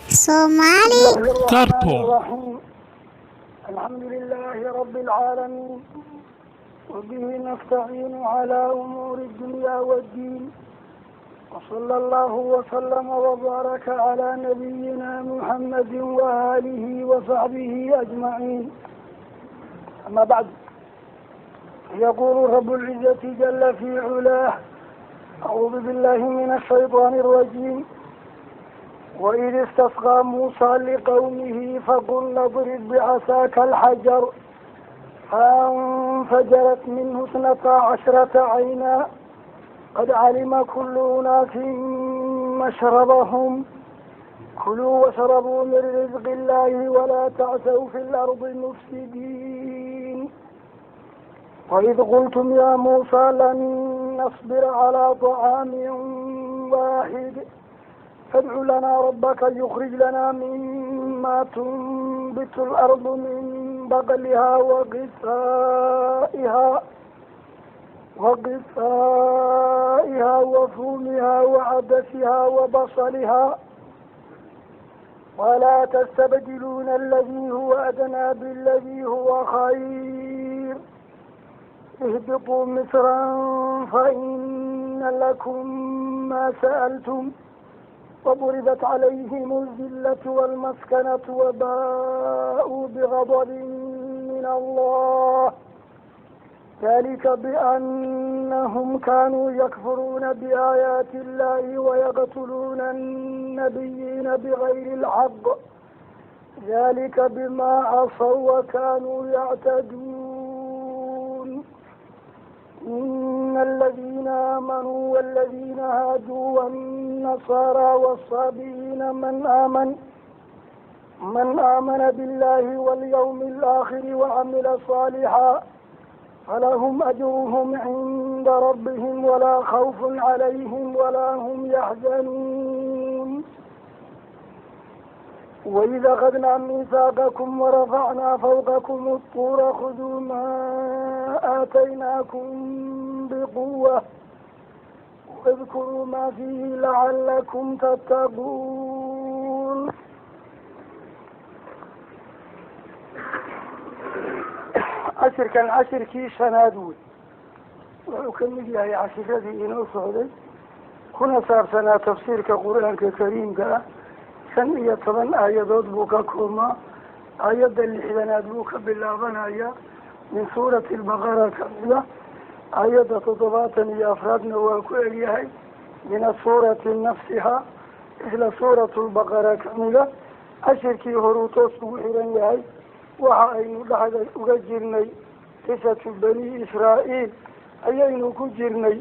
Somali Cartoon. الرحيم. الحمد لله رب العالمين، وبه نستعين على أمور الدنيا والدين، وصلى الله وسلم وبارك على نبينا محمد وآله وصحبه أجمعين. أما بعد، يقول رب العزة جل في علاه: أعوذ بالله من الشيطان الرجيم. وإذ استسقى موسى لقومه فقلنا اضرب بعصاك الحجر فانفجرت منه 12 عينا، قد علم كل أناس مشربهم، كلوا واشربوا من رزق الله ولا تعثوا في الأرض مفسدين. وإذ قلتم يا موسى لن نصبر على طعام واحد فادع لنا ربك يخرج لنا مما تنبت الأرض من بقلها وقثائها وفومها وعدسها وبصلها، ولا تستبدلون الذي هو أدنى بالذي هو خير، اهبطوا مصرا فإن لكم ما سألتم، وضربت عليهم الذلة والمسكنة وباءوا بغضب من الله، ذلك بأنهم كانوا يكفرون بآيات الله ويقتلون النبيين بغير الحق، ذلك بما عصوا وكانوا يعتدون. إن الذين آمنوا والذين هادوا والنصارى والصابئين من آمن بالله واليوم الآخر وعمل صالحا فلهم أجرهم عند ربهم ولا خوف عليهم ولا هم يحزنون. وإذا أخذنا ميثاقكم ورفعنا فوقكم الطور خذوا ما آتيناكم بقوة واذكروا ما فيه لعلكم تتقون. Cashirkan cashirkii shanaad wey, wuxuu ka mid yahay cashiradii inoo socday kuna saabsanaa tafsiirka Qur-aanka kariimka ah. 15 aayadood buu ka koobmaa. Aayadda 60aad buu ka bilaabanayaa min suurati Albaqara kamida. Aayadda 74aadna waa ku egyahay min asuurati nafsiha, isla suuratu Lbaqara kamida. Cashirkii horuu toos ugu xiran yahay. Waxa aynu dhexda uga jirnay qisatu Bani Israa'iil ayaynu ku jirnay.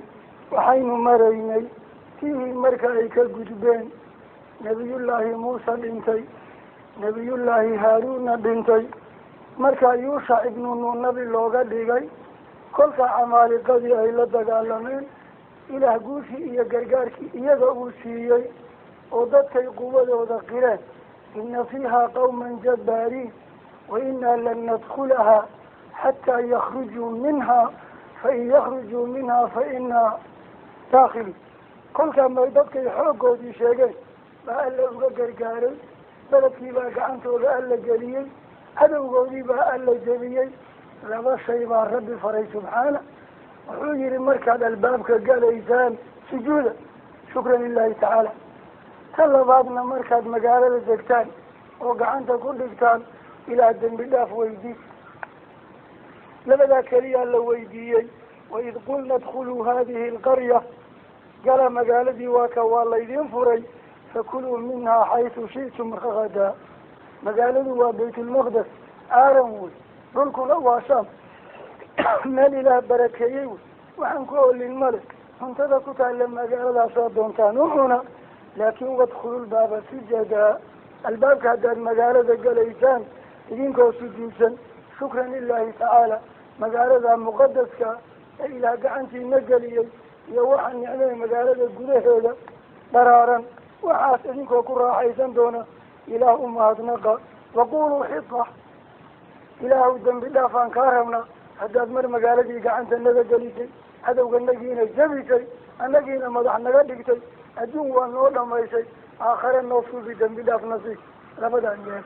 Waxaynu maraynay tihii marka ay ka gudbeen Nabiyullaahi Muuse dhintay, Nabiyullaahi Haaruunna dhintay, markaa Yuushac ibnu Nuun nabi looga dhigay. Kolka camaaliqadii ay la dagaalameen, Ilaah guushii iyo gargaarkii iyaga uu siiyey oo dadkay quwadooda qireen: ina fiiha qawman jabbaariin wa inaa lan nadkhulaha xataa yakhrujuu minha, fain yakhrujuu minha fa inaa daakhiluun. Kolkaa may dadkay xooggoodii sheegeen baa Alla uga gargaaray. Beledkii baa gacantooda Alla geliyey, cadowgoodii baa Alla jebiyey. Laba shay baa Rabbi faray subxaana. Wuxuu yihi: markaad albaabka galaysaan sujuuda, shukran lilahi tacaala. Ta labaadna, markaad magaalada degtaan oo gacanta ku dhigtaan, Ilaah dembi dhaaf weydii. Labadaa keliyaa la weydiiyey. Waid qulna idkhuluu hadihi alqarya, gala magaaladii, waa ka waa laydin furay, fakuluu minhaa xaysu shi'tum ragadaa. Magaaladu waa Baytulmaqdes aaran wey, dhulkuna waa Shaam, meel Ilaah barakeeyey wey. Waxaan ku olin male, cuntada ku taalla magaaladaasaa doontaan u cuna, laakiin wadkhulu lbaaba sujadaa, albaabka haddaad magaalada galaysaan idinkoo sujuudsan, shukran lilahi tacaala, magaalada muqadaska ee Ilaah gacantiina geliyey iyo waxa nicmay magaalada gudaheeda dharaaran, waxaas idinkoo ku raaxaysan doona, Ilaah u mahadnaqa. Waquluu xita, Ilaahu dembi dhaaf aan kaa rabnaa haddaad mar magaaladii gacanta naga gelisay. Cadowganagiina jabisay, annagiina madax naga dhigtay, adduun waa noo dhamaysay, aakhare noo suubi, dambi dhaaf nasiib. Labadan jeer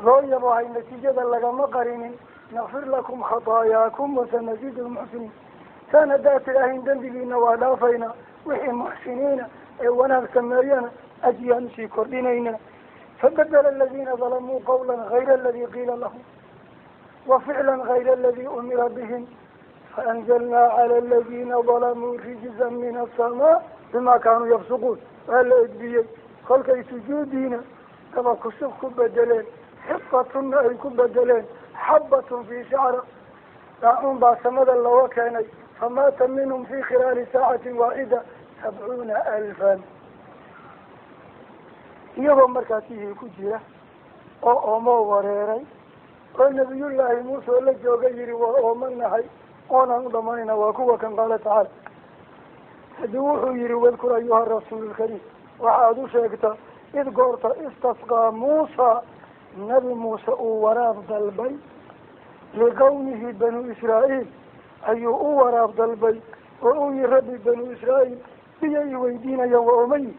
loo yabohay natiijada lagama qarinin. Nakfir lakum khataayaakum wasanasiidu lmuxsiniin. Saan haddaad tidhaahin dembigiina waa dhaafaynaa, wixii muxsiniina ee wanaag sameeyana ajiyaan usii kordhinaynaa. Fabadela aladiina dalamuu qawlan gayra aladi qiila lahum wa ficlan gayra aladi umira bihim faanzalnaa cala aladiina dalamuu rijzan min asamaa bima kaanuu yafsuquun. Waa la edbiyey kolkay sujuudiina daba kusub ku bedeleen, xiqatunna ay ku bedeleen xabatun fii shacra. Daacuun baa samada looga keenay. Famaata minhum fii khilaali saacatin waaxida 70,000, iyagoo markaasihii ku jira oo oomoo wareeray oo nabiyullaahi Muuse oo la jooga yihi waa oomanahay oonaan u dhamanayna. Waa kuwa kan qaala tacaala haddii wuxuu yihi wadkur ayuha rasuulu lkariim, waxaad u sheegtaa id goorta istasqaa Muusa, nabi Muuse uu waraab dalbay, liqawmihi banu Israa'iil ayuu u waraab dalbay oo uu yihi rabbi banu Israa'iil biyay weydiinayaan waa oomayi.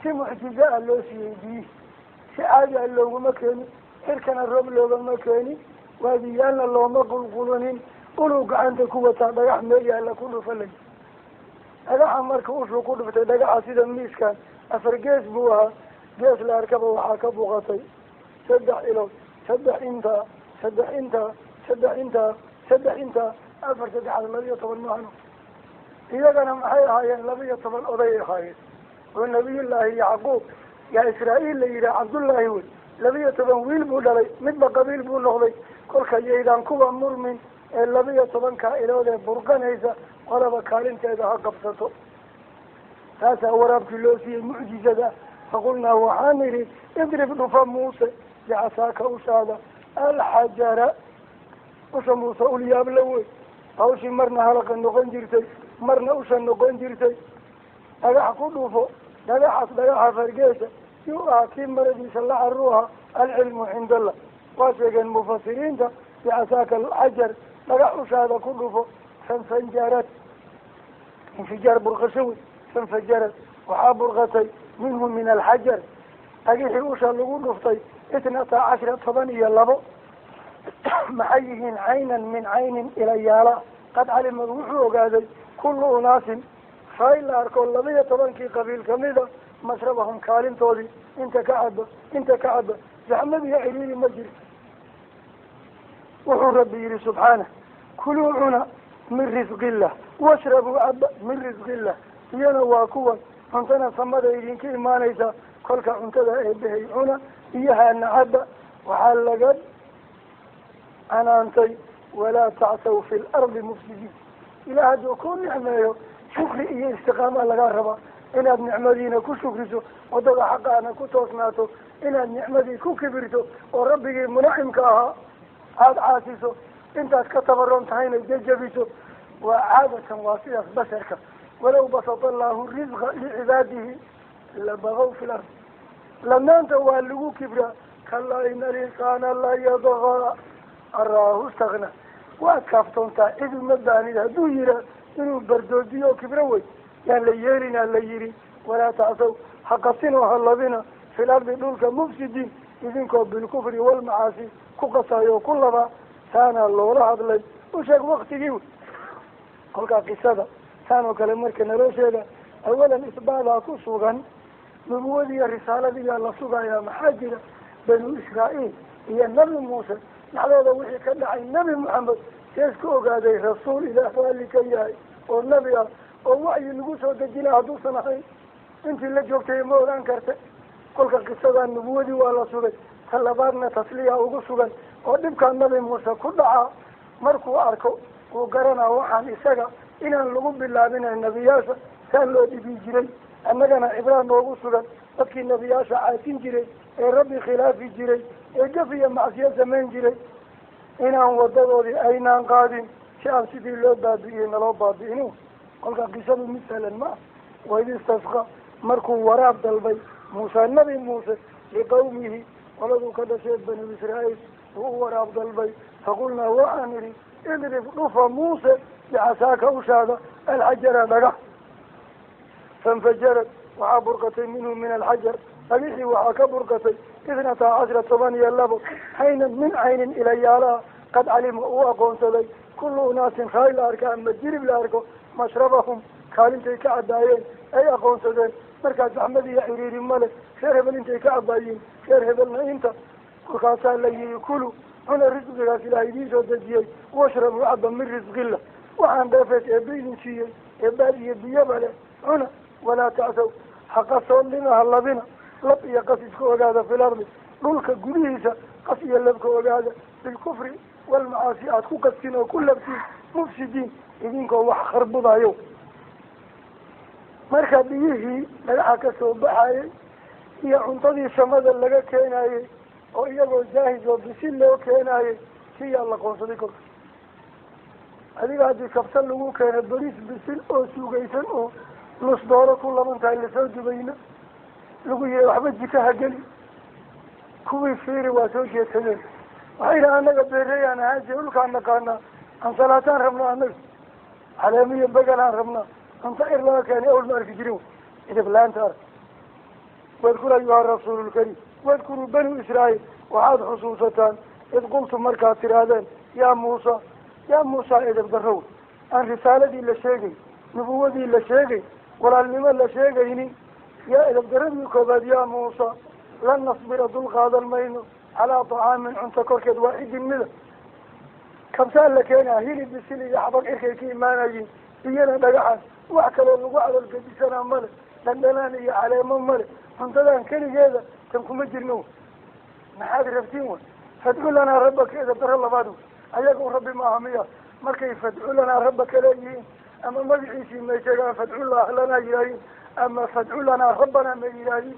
Si mucjizo ah loo siiyey biyihi, si caadi ah looguma keenin, xirkana roob loogama keenin, waadiyaalna looma qulqulanin. Uluu gacanta ku wataa dhagax meel yaalla ku dhufalay. Dhagaxa marka ushuu ku dhuftay, dhagaxa sida miiskan afar gees buu ahaa, gees la arkaba waxaa ka buqatay 3 ilood, 3 intaa, 3 intaa, 3 intaa, 3 intaa, 4 saddexaad 12 maahno. Iyagana maxay ahaayeen? 12 oday ahaayeen oo nabiyullaahi Yacquub yaa Israa'iil la yidhaha Cabdullaahi wey, 12 wiil buu dhalay, midba qabiil buu noqday. Kolka yaydaan kuwa murmin ee 12-ka ilood ee burqanaysa qolaba kaalinteeda ha qabsato. Taasaa waraabkii loo siiyey mucjizada. Faqulnaa waxaan idhi idrib dhufa Muuse bicasaaka ushaada alxajara. Usha Muuse ulyaabla wey, hawshii marna halaqa noqon jirtay, marna usha noqon jirtay. Dhagax ku dhufo, dhagaxaas dhagaxa fargeesa yuu ahaa kii maradiisa la carru ahaa. Alcilmu cinda allah, waa sheegeen mufasiriinta. Bicasaaka alxajar, dhagax ushaada ku dhufo. Fanfajarad, infijaar burqasho wey. Fanfajarad waxaa burqatay minhu min alxajar, dhagixii usha lagu dhuftay 12, 12. Maxay yihiin? Caynan min caynin ilayaala. Qad calimad wuxuu ogaaday kullu unaasin ray la arko 12-kii qabiil kamida mashrabahum kaalintoodii, inta ka caba, inta ka caba, zaxmad iyo ciriiri ma jirto. Wuxuu rabbi yihi subxaanah kuluu cuna min risqillah washrabuu caba min risqillah. Iyana waa kuwan cuntana samada idinka imaanaysa, kolka cuntada eebahay cuna, biyahaana caba. Waxaa laga canaantay walaa tacsaw fi lardi mufsidiin. Ilaah hadduu ku nicmeeyo shukri iyo istiqaamaa lagaa rabaa, inaad nicmadiina ku shukriso, waddada xaqaana ku toosnaato, inaad nicmadii ku kibirto oo rabbigii munacimka ahaa aada caasiso, intaad ka tabaroon tahayna jajabiso. Waa caadatan, waa sidaas basharka. Walow basata allahu risqa licibaadihi labagaw fi lard. Lamaanta waa lagu kibraa. Kalaa ina alinsaana la yadgaa araahu istakna. Waad kaaftoontaa, cid uma baanid. Hadduu yihaa inuu bardoodiyo oo kibro wey, yaan la yeelinaa la yihi walaa tacsaw ha qasin oo ha labina fil ardi dhulka mufsidiin, idinkoo bilkufri walmacaasi ku qasaayo oo ku labaa. Saanaa loola hadlay. U sheeg waktigii wey. Kolkaa qisada saan oo kale marka naloo sheega, awalan isbaadaa ku sugan nubuwadiiyo risaaladiiyaa la sugayaa. Maxaa jira? Banu Israa'iil iyo nabi Muuse dhexdooda wixii ka dhacay nabi Maxamed sees ku ogaaday rasuul ilaah raalli ka yahay oo nabi ah oo waxyi lagu soo dejina hadduusan ahayn intii la joogtay ma ogaan karta. Kolka qisadan nubuwadii waa la sugay. Ta labaadna tasliya ugu sugan oo dhibkaa nabi Muuse ku dhacaa markuu arko uu garanaa waxaan isaga inaan lagu bilaabinay nebiyaasha saan loo dhibi jiray. Annagana cibraan noogu sugan dadkii nebiyaasha caasin jiray ee rabbi khilaafi jiray ee gaf iyo macsiyo samayn jiray inaan wadadoodii aynaan qaadin, si aan sidii loo baabi'iyey naloo baabi'ino. Kolka qisadu mid sahlan ma ah. Waid istasqa markuu waraab dalbay Muuse nabi Muuse liqawmihi qoladuu ka dhashay banu Israa'iil uu u waraab dalbay. Faqulnaa waxaan idhi Idrib dhufa Muuse bicasaaka ushaada alxajara dhagax. Fainfajarad waxaa burqatay minhu min alxajar dhagixii waxaa ka burqatay 12 12 caynan min caynin ilayaalaha qad calima uu aqoonsaday kullu unaasin raay la arka ama jirib la arko mashrabahum kaalintay ka cabaayeen ay aqoonsadeen. Markaa zaxmad iyo ciriiri male, reer hebel intay ka cabaayiin reer hebelna inta. Kolkaasaa la yihi kulu cuna risqigaas ilaah idiin soo dejiyey, washrabuu caba min risqillah waxaan dheefees eebba idin siiyey eebbaad iyo biyaba leh cuna. Walaa tacsaw haqasoolina halabina, lab iyo qas iska ogaada fil ardi dhulka gudihiisa qas iyo labka ogaada bilkufri walmacaasi aada ku qastiin oo ku labtiin mufsidiin idinkoo wax kharbudayo. Marka biyihii dhagaxa kasoo baxayay iyo cuntadii samada laga keenayey oo iyagoo jaahis oo bisil loo keenayey siyaa la qoonsaday kolka. Adiga haddii kabsa lagu keeno beriis bisil oo suugaysan oo nus dooro ku laban tahay lasoo dubayna lagu yihi waxba jikaha geli, kuwii fiiri waa soo jeedsadeen. Waxay yidhaha annaga beereyaan ahaan jire dhulkaan naqaanaa, ansalaataan rabnaa, annaga caleemiyo begalaan rabnaa, cunto ir laga keenay awl ma arki jirin idib laanta ark. Wadkur ayuha rasuululkariim wadkuruu banu Israa'iil waxaad xusuusataan id qultum markaad tidhaahdeen yaa Muusa, yaa Muusa edeb darrow aan risaaladii la sheegay, nubuwadii la sheegay, walaalnimo la sheegaynin. Yaa edeb darradii koobaad, yaa Muusa lan nasbira dul qaadan mayno calaa طacaamin cunto korkeed waaxidin mida. Kabsaa la keenaa hilib bisil iyo xabag cirkay ka imaanayiin, biyana dhagaxan, wax kaloo lagu cadalgedisanaa male, dhandhanaan iyo caleemo male, cuntadan keligeeda tan kuma jirno. Maxaad rabtiin way? Fadcu lanaa rabbaka. Edeb darro labaad wey, ayaga u rabbi maaha miya? Markay fadcu lanaa rabbaka leeyihiin ama magaciisii may sheegaan fadcullah lanaa yidhaahiin ama fadcu lanaa rabbanaa may yidhaahiin,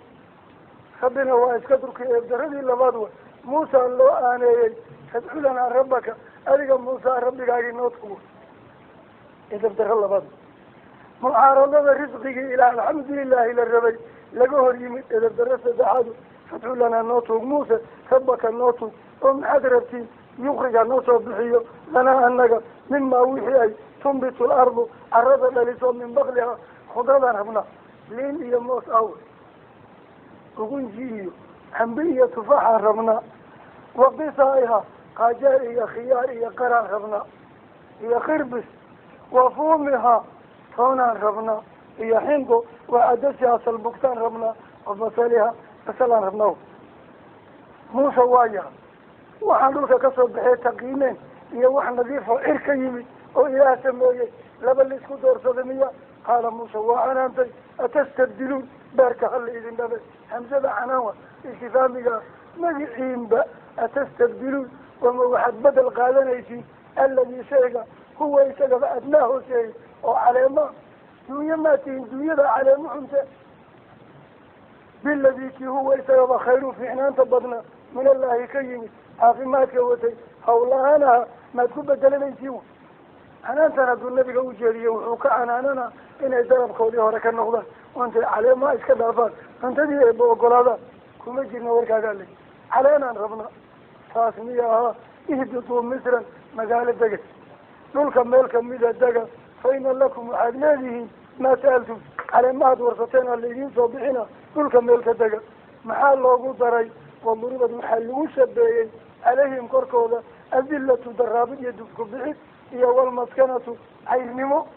rabbina waa iska durkay. Eebdaradii labaad way Muusa loo aaneeyey fadcu lanaa rabbaka, adiga Muusa rabbigaagii noo tugo. Edeb darro labaad, mucaaradada risqigii ilaah alxamdulilaahi la rabay laga hor yimid. Edeb darro saddexaadu, fadcu lanaa noo tuug Muuse rabbaka noo tuug oo maxaad rabtiin? Yukriga noo soo bixiyo lanaa annaga mimaa wixii ay tumbitu lardu carada dhaliso min bakliha khudradaan rabnaa, liin iyo moos awe, ugunji iyo cambe iyo tufaaxaan rabnaa, waqisaiha qaajaar iyo khiyaar iyo qaraan rabnaa iyo khirbis, wa fuumiha toonaan rabnaa iyo xinqo, wa cadasiha salbugtaan rabnaa, wa basaliha basalaan rabnaa. Muuse waa yaha waxaan dhulka kasoo baxee taqiimeen iyo wax nadiifoo cir ka yimid oo ilaah sameeyey laba laisku doorsaday miya? Qaala Muuse waa canaantay, atastabdiluun beerka hala idin dhabe, hamsada canaan wa istifaamiga magiciinba, atastabdiluun wama waxaad bedel qaadanaysiin alladii shayga huwa isagaba adnaa hooseeyey oo caleema duunye maa tihin duunyada caleemo cunte biladii kii huwa isagaba khayru fiicnaanta badna min allaahi ka yimid caafimaadka watay hawla-aanaha maad ku bedelanaysiin? Canaantan hadduu nabiga ujeediyo wuxuu ka canaanana inay dalabkoodii hore ka noqdaan oo intay caleemaha iska dhaafaan cuntadii eeba ogolaadaan. Kuma jirna warkaagaa le caleenaan rabna taas miya ahaa? Ihbituu misran magaalo dega, dhulka meel kamida dega, fa ina lakum waxaad leedihiin maa sa'altum caleemahaad warsateen aa laidiin soo bixina, dhulka meel ka dega. Maxaa loogu daray? Waduribad waxaa lagu shabeeyey calayhim korkooda adillatu daraabid iyo dufku bixid iyo walmaskanatu cayrnimo,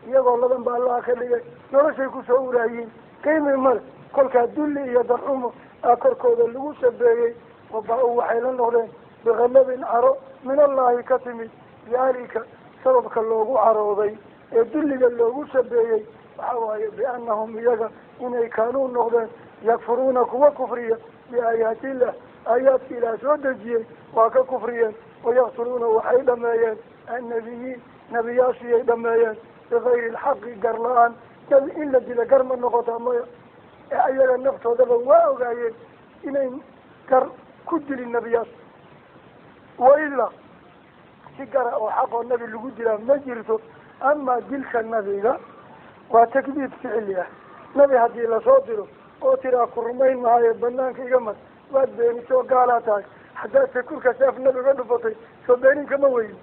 iyagoo ladan ba allaha ka dhigay noloshay kusoo uraayiin qiimi male. Kolkaa dulli iyo darxumo aa korkooda lagu shabeeyey. Wabaa-u waxay la noqdeen bikalabin caro min allahi ka timid. Daalika sababka loogu carooday ee dulliga loogu shabeeyey waxa waaye biannahum iyaga inay kaanuu noqdeen yakfuruuna kuwa kufriya biaayaatiillah aayaadka ilaah soo dejiyey waa ka kufriyeen, wayaktuluuna waxay dhameeyeen annabiyiin nebiyaashiyay dhameeyeen bikayri alxaqi gar la-aan. Nebi in la dila gar ma noqota maya, ee ayaga naftoodaba waa ogaayeen inay gar ku dilin nebiyaasha, wailaa si gara oo xaqoo nebi lagu dilaa ma jirto. Amaa dilka nabiga waa takdiib ficli ah. Nebi haddii lasoo diro oo tiraa ku rumayn mahayo banaanka iga mar, waad beenisoo gaalaa tahay. Haddaad sakurka seef nabiga dhufatay soo beenin kama weyni.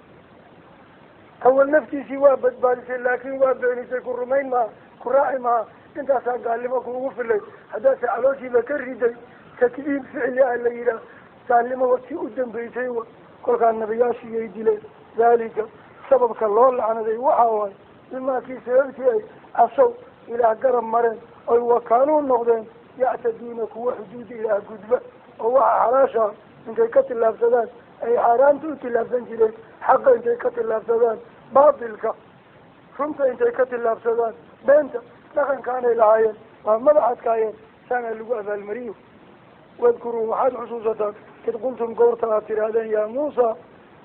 Awal naftiisii waa badbaadisay, laakiin waa beenisay, ku rumayn maha, ku raaci maha. Intaasaa gaalnimo kuugu filay. Haddaase calooshiiba ka riday, takdiib ficli ah la yidhaah, gaalnimo wakti u dambeysay wa. Kolkaa nabiyaashiiyay dileen. Daalika sababka loo lacnaday waxaa waaye bimaa kii sababtii ay casow ilaah garab mareen, oy wakaanuu noqdeen yactaduuna kuwa xuduuda ilaah gudba, oo waxa xalaashaa intay ka tillaabsadaan ay xaaraanta u tillaabsan jireen, xaqa intay ka tillaabsadaan baatilka, runta intay ka tillaabsadaan beenta. Dhaqankaanay lahaayeen, waa madax adkaayeen, saana lagu abaalmariyo. Wadkuruu, waxaad xusuusataan, id qultum, goorta aad tidhaahdeen, yaa Muusa,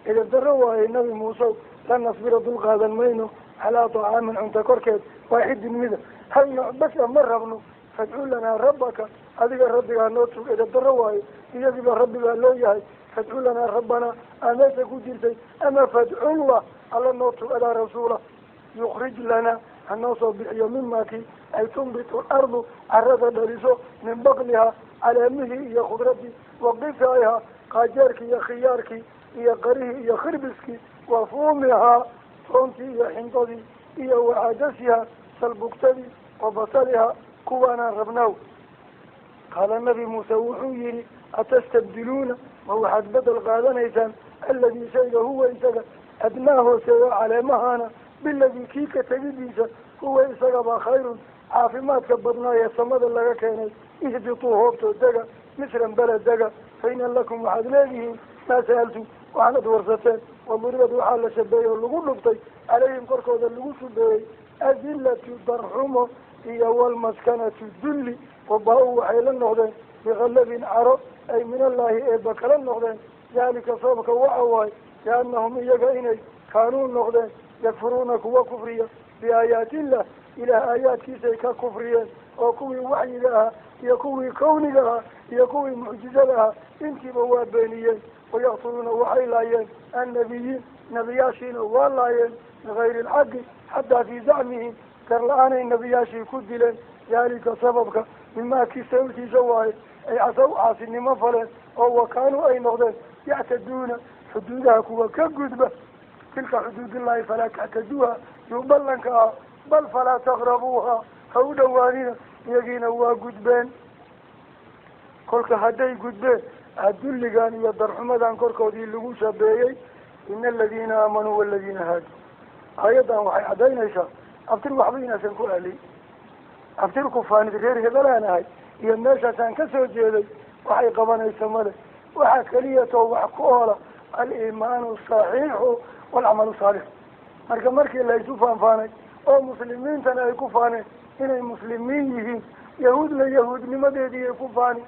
idab darro waaye nabi Muusew, lan nasbira, dul qaadan mayno, calaa tacaamin, cunto korkeed, waaxidin, mida hal nooc bas a ma rabno. Fadcuu lanaa rabbaka, adiga rabbigaa noo tug. Edab darro waaye, iyagiiba rabbigaa loo yahay. Fadcuu lanaa rabbana aa meesha ku jirtay, ama fadcullah, alla noo tug adaa rasuula, yukhrij lana, hanoo soo bixiyo, mima kii ay tumbitu lardu, carada dhaliso, min baqlihaa, caleemihii iyo khudradii, wa qisaa'ihaa, qaajeerkii iyo khiyaarkii iyo qarihii iyo khirbiskii, wa fuumihaa, toontii iyo xindadii, iyo wacadasihaa, salbugtadii, wa basalihaa, kuwaanaan rabnaaw. Qaala nabi Muuse wuxuu yihi, atastabdiluuna, ma waxaad bedel qaadanaysaan, alladii, shayga, huwa isaga, adnaa, hooseeyo caleemahana, biladii, kii ka tegidiisa, huwa isagabaa, khayrun, caafimaadka badnaa ee samada laga keenay? Ihbituu, hoobtoo dega, misran, beled dega, fa ina lakum, waxaad leedihiin, maa sa'altum, waxaanad warsateen. Waduribad, waxaa la shabeeyey oo lagu dhuftay, calayhim, korkooda lagu shubeeyey, adillatu, darxumo, iyo walmaskanatu, dulli. Wabaa-u, waxay la noqdeen, bikalabin, caro, ay min allaahi, eeba kala noqdeen. Daalika sababka waxa waaye liannahum, iyaga inay, kaanuu noqdeen, yakfuruuna, kuwa kufriya, biaayaati illah, ilaah aayaadkiisay ka kufriyeen, oo kuwii waxyiga ahaa iyo kuwii kawniga ahaa iyo kuwii mucjizada ahaa intiiba waa beeniyeen. Wayaqtuluuna, waxay laayeen, annabiyiin, nebiyaashiina waa laayeen, bigayri alxaqi, xataa fii zacmihim, gar la-aanay nebiyaashii ku dileen. Daalika sababka mimaa kii sababtiisa waaye ay casaw, caasinimo faleen, oo wakaanuu ay noqdeen, yactaduuna, xuduudaha kuwa ka gudba. Tilka xuduudullahi falaa tactaduuha yuu ballanka ah, bal falaa taqrabuuha, ha u dhowaanina. Iyagiina waa gudbeen. Kolka hadday gudbeen, adulligan iyo darxumadan korkoodii lagu shabeeyey. Ina aladiina aamanuu waladiina haaduu, aayaddan waxay caddaynaysaa abtir waxba inaasan ku aalin. Abtirku faanid, reer hebelaan ahay iyo meeshaasaan ka soo jeeday, waxay qabanaysa male. Waxaa keliyatoo wax ku oola aliimaanu saxiixu waalcamalu saalix. Marka markii la isu faanfaanay oo muslimiintana ay ku faaneen inay muslimiin yihiin, yahuudna yahuudnimadeediiay ku faani,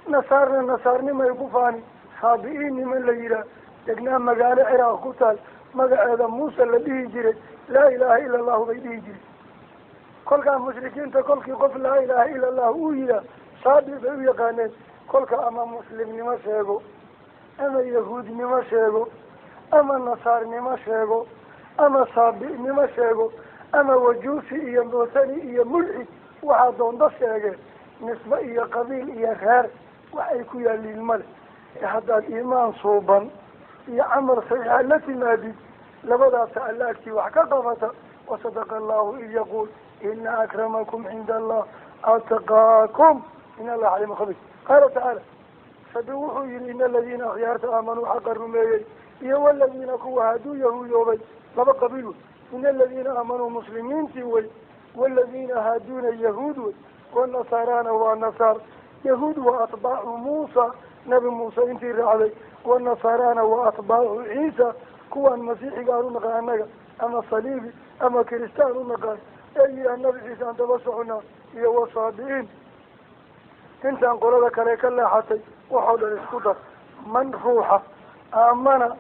nasaarna nasaarnimay ku faani. Saabi-iin niman la yihaah degnaa magaalo Ciraaq ku taal, magaceeda Muuse la dhihi jiray, laa ilaaha ila allahu bay dhihi jiray. Kolkaa mushrikiinta kolkii qof laa ilaaha ila allahu uu yihaah, saabi bay u yaqaaneen. Kolka ama muslimnimo sheego, ama yahuudnimo sheego, ama nasaarnimo sheego, ama saabi'nimo sheego, ama wajuusi iyo moosani iyo mulxid, waxaa doondo sheegeen, nisbe iyo qabiil iyo reer wax ay ku yaaliin male. Ee haddaad iimaan suuban iyo camal saxiixa la timaadid, labadaasa alla agtii wax ka qabata. Wasadaqa allahu id yaquul, ina akramakum cinda allah atqaakum, in allah caliimu khabiir. Qaala tacaala, rabbi wuxuu yihi, ina aladiina, akhyaarta, aamanuu, xaqa rumeeyey, iyo waladiina, kuwa, hadduu yahuudoobay, laba qabiil wey. Ina aladiina aamanuu, muslimiintii wey, waladiina haaduuna, yahuud wey, wanasaaraana waa nasaar. Yahuud waa atbaacu Muusa, nabi Muuse intii raacday. Wanasaaraana waa atbaacu Ciisa, kuwaan masiixiga aan u naqaan annaga, ama saliibi ama kiristaan u naqaan, ee yihaah nabi Ciise aan daba soconaa, iyo wasaabi'iin, intaan qolada kale ka leexatay. Waxoo dhan isku dar. Man, ruuxa, aamana,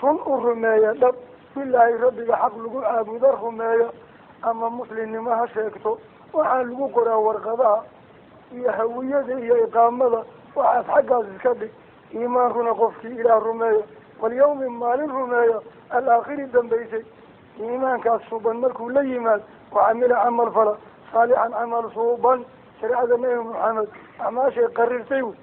run u rumeeya, dhab, bilaahi, rabbiga xaq lagu caabudo rumeeya, ama muslimnimo ha sheegto, waxaa lagu qoraa warqadaha iyo hawiyada iyo iqaamada, waxaas xaggaas iska dhig. Iimaan runa qofkii ilaah rumeeya, walyawmi, maalin rumeeya, alaakhiri, dambaysay, iimaankaas suuban markuu la yimaad, wacamila, camal fala, saalixan, camal suuban, shareecada nabi Maxamed acmaashay qarirtay wey,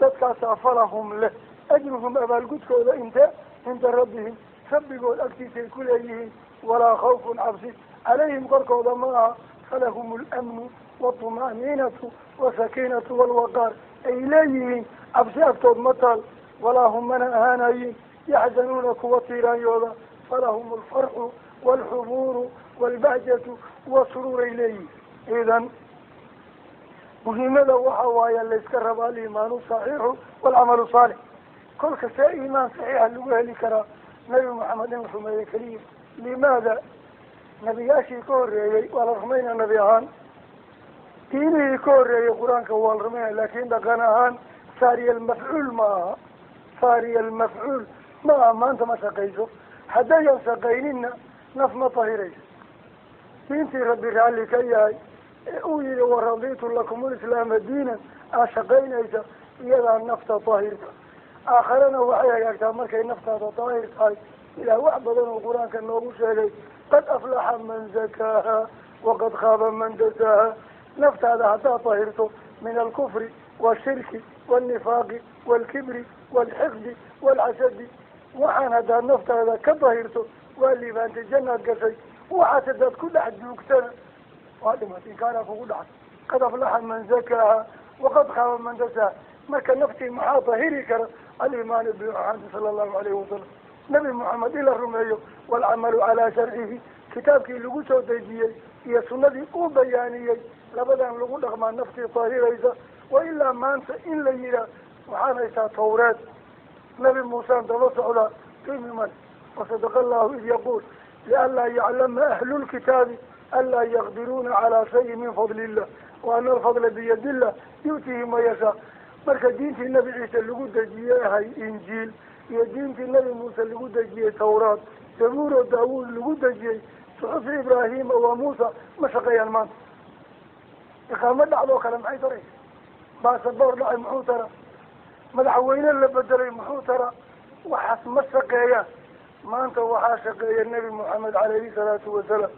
dadkaasaa falahum leh, ajruhum, abaalgudkooda, inte cinda rabbihim, rabbigood agtiisay ku leeyihiin. Walaa khawfun cabsi calayhim korkooda ma aha. Falahum alamnu waaltuma'niinatu wasakiinatu waalwaqaar ay leeyihiin cabsi agtood ma taal. Walaa hum mana ahaanayin yaxzanuuna kuwa tiiraanyooda. Falahum alfarxu waalxubuuru waalbahjatu wasuruur ay leeyihiin. Idan muhiimada waxa waaye layska raba aliimaanu saxiixu waalcamalu saalix. Kolka see iimaan saxiixa lagu heli karaa Nabi Maxamed in la rumeeyo keliya. Limaada nebiyaashii ka horreeyey waa la rumaynaa nebi ahaan, diinihii ka horreeyey qur-aanka waa la rumaynaya, laakin dhaqan ahaan saariya almafcuul ma aha, saariya almafcuul ma aha. Maanta ma shaqayso, haddayan shaqayninna naf ma tahirayso. Diintii Rabbi raalli ka yahay ee uu yihi waraditu lakum lislaama diinan aa shaqaynaysa, iyadaa nafta daahirta. Aakharana waxay hagaagtaa markay naftaada daahir tahay. Ilaah wax badan oo qur-aanka noogu sheegay, qad aflaxa man zakaaha waqad khaaba man dasaaha. Naftaada haddaad dahirto min alkufri washirki walnifaaqi waalkibri waalxiqdi waalxasadi, waxaan haddaad naftaada ka dahirto waa liibaantay, jannaad gashay. Waxaas haddaad ku dhex duugtana waa dhimatay, inkaaraa kugu dhacay. Qad aflaxa man zakaaha waqad khaaba man dasaaha. Marka naftii maxaa dahiri kara? Aliimaanu bimuxamed sala allahu alayhi wasalam, Nabi Moxamed in la rumeeyo, waalcamalu calaa sharcihi, kitaabkii lagu soo dejiyey iyo sunnadii uu bayaaniyey, labadan lagu dhaqmaa naftii daahiraysa. Wa ilaa maanta in la yihaah waxaan haystaa Tawreed, Nabi Muusaan daba socdaa, qiimi male. Wasadaqa allahu id yaquul lianlaa yaclama ahlulkitaabi anlaa yaqdiruuna calaa shayin min fadli illah wa ana alfadla biyadi illah yu'tihi man yashaa. Marka diintii Nabi Ciise lagu dejiyey ahay Injiil, iyo diintii Nabi Muuse lagu dejiyey Tawraad, Zabuur oo Daawuud lagu dejiyey, suxufi Ibraahima waa Muusa, ma shaqeeyaan maanta. Iqaamo dhacdoo kale maxay taraysa? Baasaboor dhacay muxuu tara? Madaxweyne la bedelay muxuu tara? Waxaas ma shaqeeyaan maanta. Waxaa shaqeeya Nabi Moxamed calayhi salaatu wasalaam.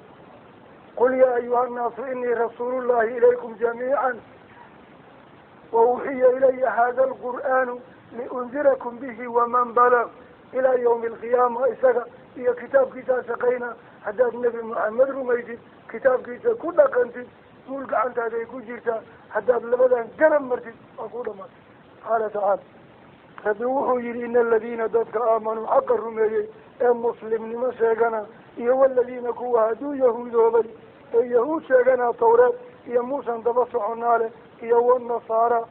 Qul yaa ayuha annaasu inii rasuulullahi ilaykum jamiican wauxiya ilaya hada alqur'aanu liundirakum bihi waman balag ilaa yawmi alqiyaama. Isaga iyo kitaabkiisaa shaqayna. Haddaad Nebi Moxamed rumaysid, kitaabkiisa ku dhaqantid, guul gacantaaday ku jirtaa. Haddaad labadan garab martid waa ku dhamaatay. Qaala tacaala, Rabbi wuxuu yihi ina aladiina dadka aamanuu xaqa rumeeyey ee muslimnimo sheegana, iyo waladiina kuwa hadduu yahuudoobay ee yahuud sheegana Tawreed iyo Muusan daba soconaale, iyo wanasaara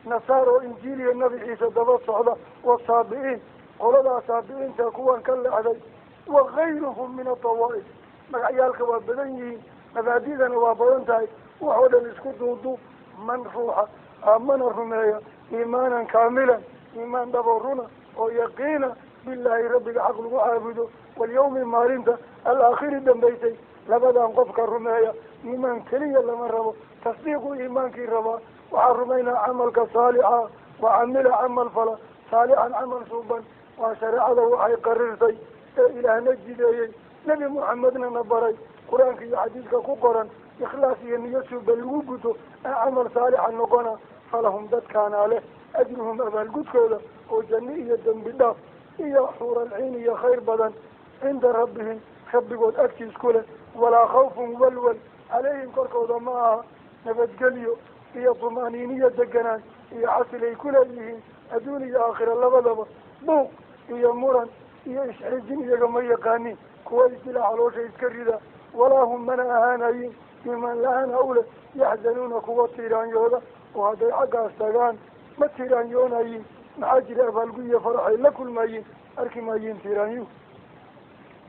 nasaara oo Injiil iyo Nabi Ciise daba socda, wasaabi'iin qoladaa saabi'iinta kuwan ka leexday, wakayruhum min atawaa'if. Magacyaalka waa badan yihiin, mabaadidana waa badan tahay, waxoo dhan isku duuduub. Man ruuxa aamana rumeeya iimaanan kaamilan, iimaan dhabo runa oo yaqiina bilaahi Rabbiga xaq lagu caabudo, walyawmi maalinta alaakhiri dambaysay, labadan qofka rumeeya. Iimaan keliya lama rabo, tasdiiqu iimaankii rabaa. Waxaa rumaynaa camalka saalixa, wa camila camal fala saalixan camal suuban, waa shareecada waxay qarirtay ee Ilaahna jideeyey, Nebi Moxamedna na baray, qur-aanka iyo xadiidka ku qoran, ikhlaas iyo niyo suuban lagu guto ee camal saalixa noqona. Falahum dadkaanaa leh ajruhum abaalgudkooda oo janno iyo dembi dhaaf iyo xuuralciin iyo khayr badan, cinda rabbihim rabbigood agtiis ku leh. Walaa khawfun walwal calayhim korkooda ma aha, nabadgelyo iyo tumaaniiniyo deganaan iyo xasil ay ku leeyihiin adduun iyo aakhira labadaba. Buuq iyo muran iyo isxijin iyaga ma yaqaanin, kuwa isdilaa caloosha iska rida. Walaa hum mana ahaanayin iimaan la-aan ha uleh yaxzanuuna kuwa tiiraanyooda, oo hadday xaggaas tagaan ma tiiraanyoonayin. Maxaa jira? Abaalgu iyo faraxay la kulmayin, arki maayin tiiraanyuhu.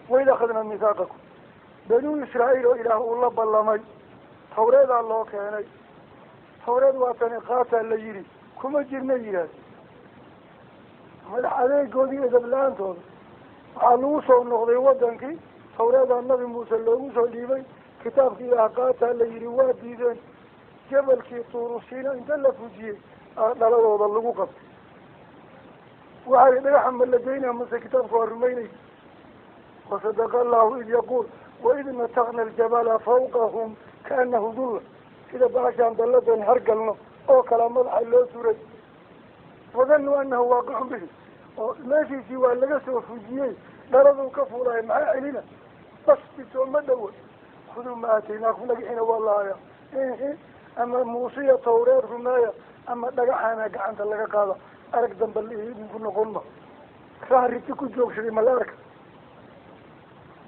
Waid akhadnaa mihaaqakum, Banuu Israa'iil oo Ilaah uu la ballamay, Tawreedaa loo keenay. Tawreed waa tani qaataa la yidhi, kuma jirna yidhaahd. Madax adeegoodii edab la-aantooda waxaa lagu soo noqday wadankii. Tawreedaa Nabi Muuse loogu soo dhiibay, kitaabkii Ilaah qaataa la yidhi, waa diideen. Jabalkii Tuurusiina inta la fujiyey aa dhaladooda lagu qabtay. Waxay dhagaxa ma la geynaa mase kitaabka waa rumaynaysa? Wasadaqa allahu id yaquul waid nataqna aljabala fawqahum kaanahu dulla, sida baashaan dalladan hargalno oo kala madaxa loo suray. Wadanuu anahu waaqicun bihi, oo meeshiisii waa laga soo fujiyey, dhaladuu ka fuulahay, maxaa celina? Basti sooma dhawa khuduu ma aataynaakum dhagaxiina waa lahaya ama muusiya tawreed rumeeya ama dhagaxaana gacanta laga qaada arag damba idinku noqon ma rahriti ku joogsaday ma la arka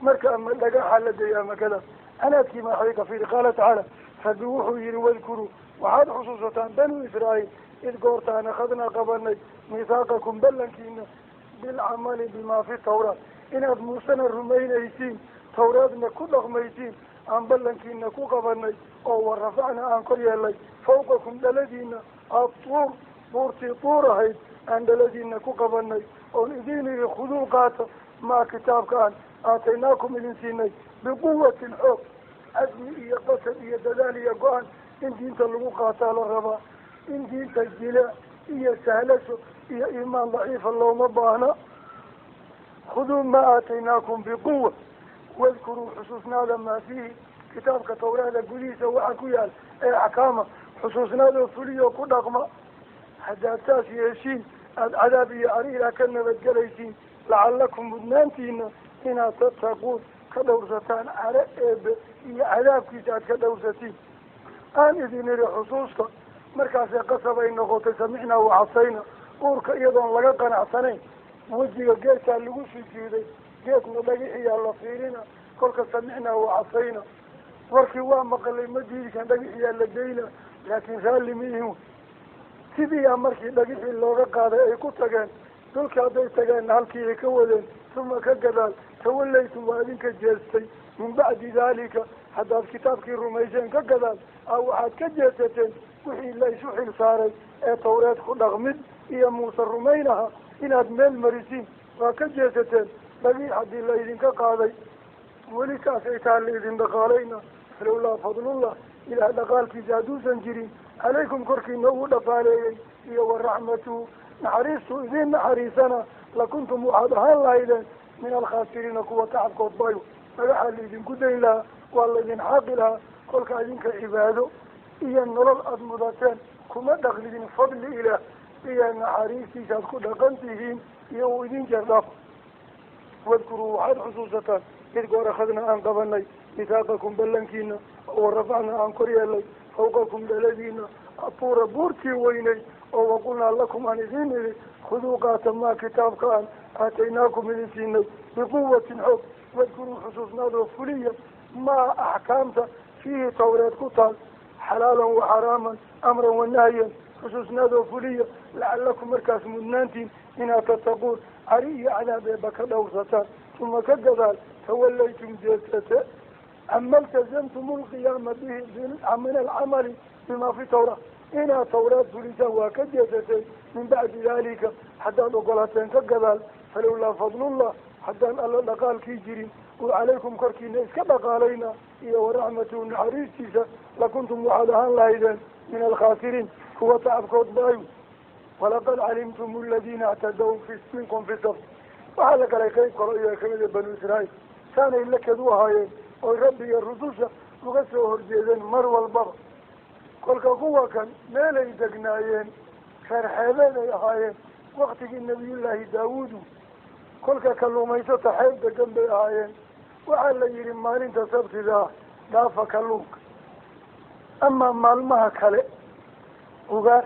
marka ama dhagaxa la daya ama kada anaadkii maaxday ka fiiri. Qaala tacaala rabbi wuxuu yihi wadkuruu waxaad xusuusataan banuu Israa'iil id goortaan akhadnaa qabanay mihaaqakum ballankiina bilcamali bimaa fi tawraat inaad muusena rumaynaysiin tawraadna ku dhaqmaysiin aan ballankiina ku qabanay oo warafacna aan kor yeelay fawqakum dhaladiina atuur buurtii tuur ahayd aan dhaladiina ku qabanay oon idiin idhi khuduu qaata maa kitaabka aan aataynaakum idin siinay biquwatin xoog cadmi iyo qasab iyo dadaal iyo go-aan in diinta lagu qaataa la rabaa in diinta jilaac iyo sahlasho iyo iimaan daciifa looma baahna. Khuduu maa aataynaakum biquwa wadkuruu xusuusnaada maa fiihi kitaabka tawraada gudihiisa waxaa ku yaal ee axkaama xusuusnaadoo fuliyo ku dhaqma haddaad saas yeeshiin aada cadaab iyo cariira ka nabadgelaysiin lacalakum mudnaantiina inaad tattaquun ka dhowrsataan care eebe iyo cadaabkiisa aad ka dhowrsatiin. Aan idin idhi xusuusta markaasay qasab ay noqotay samicnaa wacasayna uurka iyadoon laga qanacsanayn wejiga geedkaa lagu sujuuday geedna dhagaxiyaa la fiirina kolka samicnaa wacasayna warkii waa maqalay ma diidi kan dhagaxiyaa la dayna laakiin raalli ma ihin. Sidiiyaa markii dhagixii looga qaaday ay ku tageen dhulka hadday tageenna halkii ay ka wadeen uma ka gadaal tawallaytum waa idinka jeestay min bacdi daalika haddaad kitaabkii rumayseen ka gadaal a waxaad ka jeesateen wixii la isu xil saaray ee tawreed ku dhaqmid iyo muuse rumaynaha inaad meel marisiin waa ka jeesateen. Dhagix haddii la idinka qaaday weli saasay taa la idin dhaqaalayna falowlaa fadlullah ilaah dhaqaalkiisa hadduusan jirin calaykum korkiina uu dhaqaaleeyey iyo waraxmatuhu naxariistu idiin naxariisana lakuntum waxaad ahaan lahaydeen min alkhaasiriina kuwa tacabkood bayo dhagaxaa laidinku dayn lahaa waa laydin xaaqi lahaa. Kolka idinka cibaado iyo nolol aada mudateen kuma dhaqlidin fadli ilaah iyo naxariistiisa aad ku dhaqan tihiin iyo uu idin jeer dhaafo. Wadkuruu waxaad xusuusataan id goor akhadna aan qabanay mihaaqakum ballankiina oo warafacna aan kor yeelay fawqakum dhaladiina atuura buurtii weynay oo waqulnaa lakum aan idiin idhi khuduu qaata maa kitaabka aan aataynaakum idin siinay biquwatin xoog wadkuruu xusuusnaadoo fuliya maa axkaamta fiihi tawreed ku taal xalaalan wa xaraaman amran wa nahyan xusuusnaadoo fuliya lacalakum markaas mudnaantiin inaad tattaquun cari iyo cadaab eeba ka dhowrsataan. Uma ka gadaal tawallaytum jeesate ama iltazamtum alqiyaama bihi min alcamali bima fi tawraa inaad tawraad fulisaan waa ka jeesatay min bacdi daalika haddaad ogolaateen ka gadaal falowlaa fadlullah haddaan alla dhaqaalkii jirin uu calaykum korkiina iska dhaqaalayna iyo waraxmatuhu naxariistiisa lakuntum waxaad ahaan lahaydeen min alkhaasiriin kuwa tacabkood baayu. Walaqad calimtum aladiina actadaw minkum fi sabt waxaa la galay qeyb kalo iyaga kamida banu Israa'iil saanay lakad u ahaayeen oy rabbi iyo rususha uga soo horjeedeen mar walbaba. Kolka kuwa kan meelay degnaayeen reer xeebeed ay ahaayeen waktigii nabiyullaahi Daawuudu kolka kalluumaysata xeeb degan bay ahaayeen. Waxaa la yihi maalinta sabtida dhaafa kalluunka ama maalmaha kale ugaar.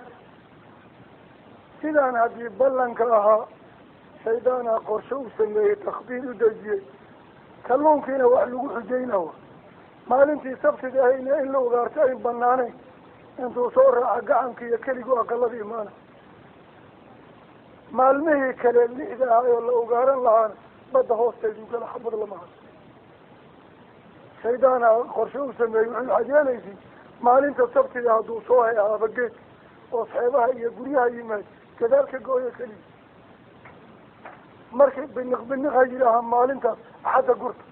Sidaan haddii ballanka ahaa shaydaanaa qorshe u sameeyey takhdiid u dejiyey kalluunkiina wax lagu xujaynawa maalintii sabtida ahayna in la ugaarto ayn banaanayn intuu soo raaca gacanka iyo keligu aqalada imaana. Maalmihii kale lixda ahaa oo la ugaaran lahaana badda hoosteedu gala xabad lama hayo. Shaydaanaa qorshe u sameeyey wuxuu waxaad yeelaysiin maalinta sabtida hadduu soo hay ahaaba geedka oo xeebaha iyo guryaha yimaad gadaal ka gooyo keliya. Markii biniq biniq ha yidhaaha maalintaas axadda gurta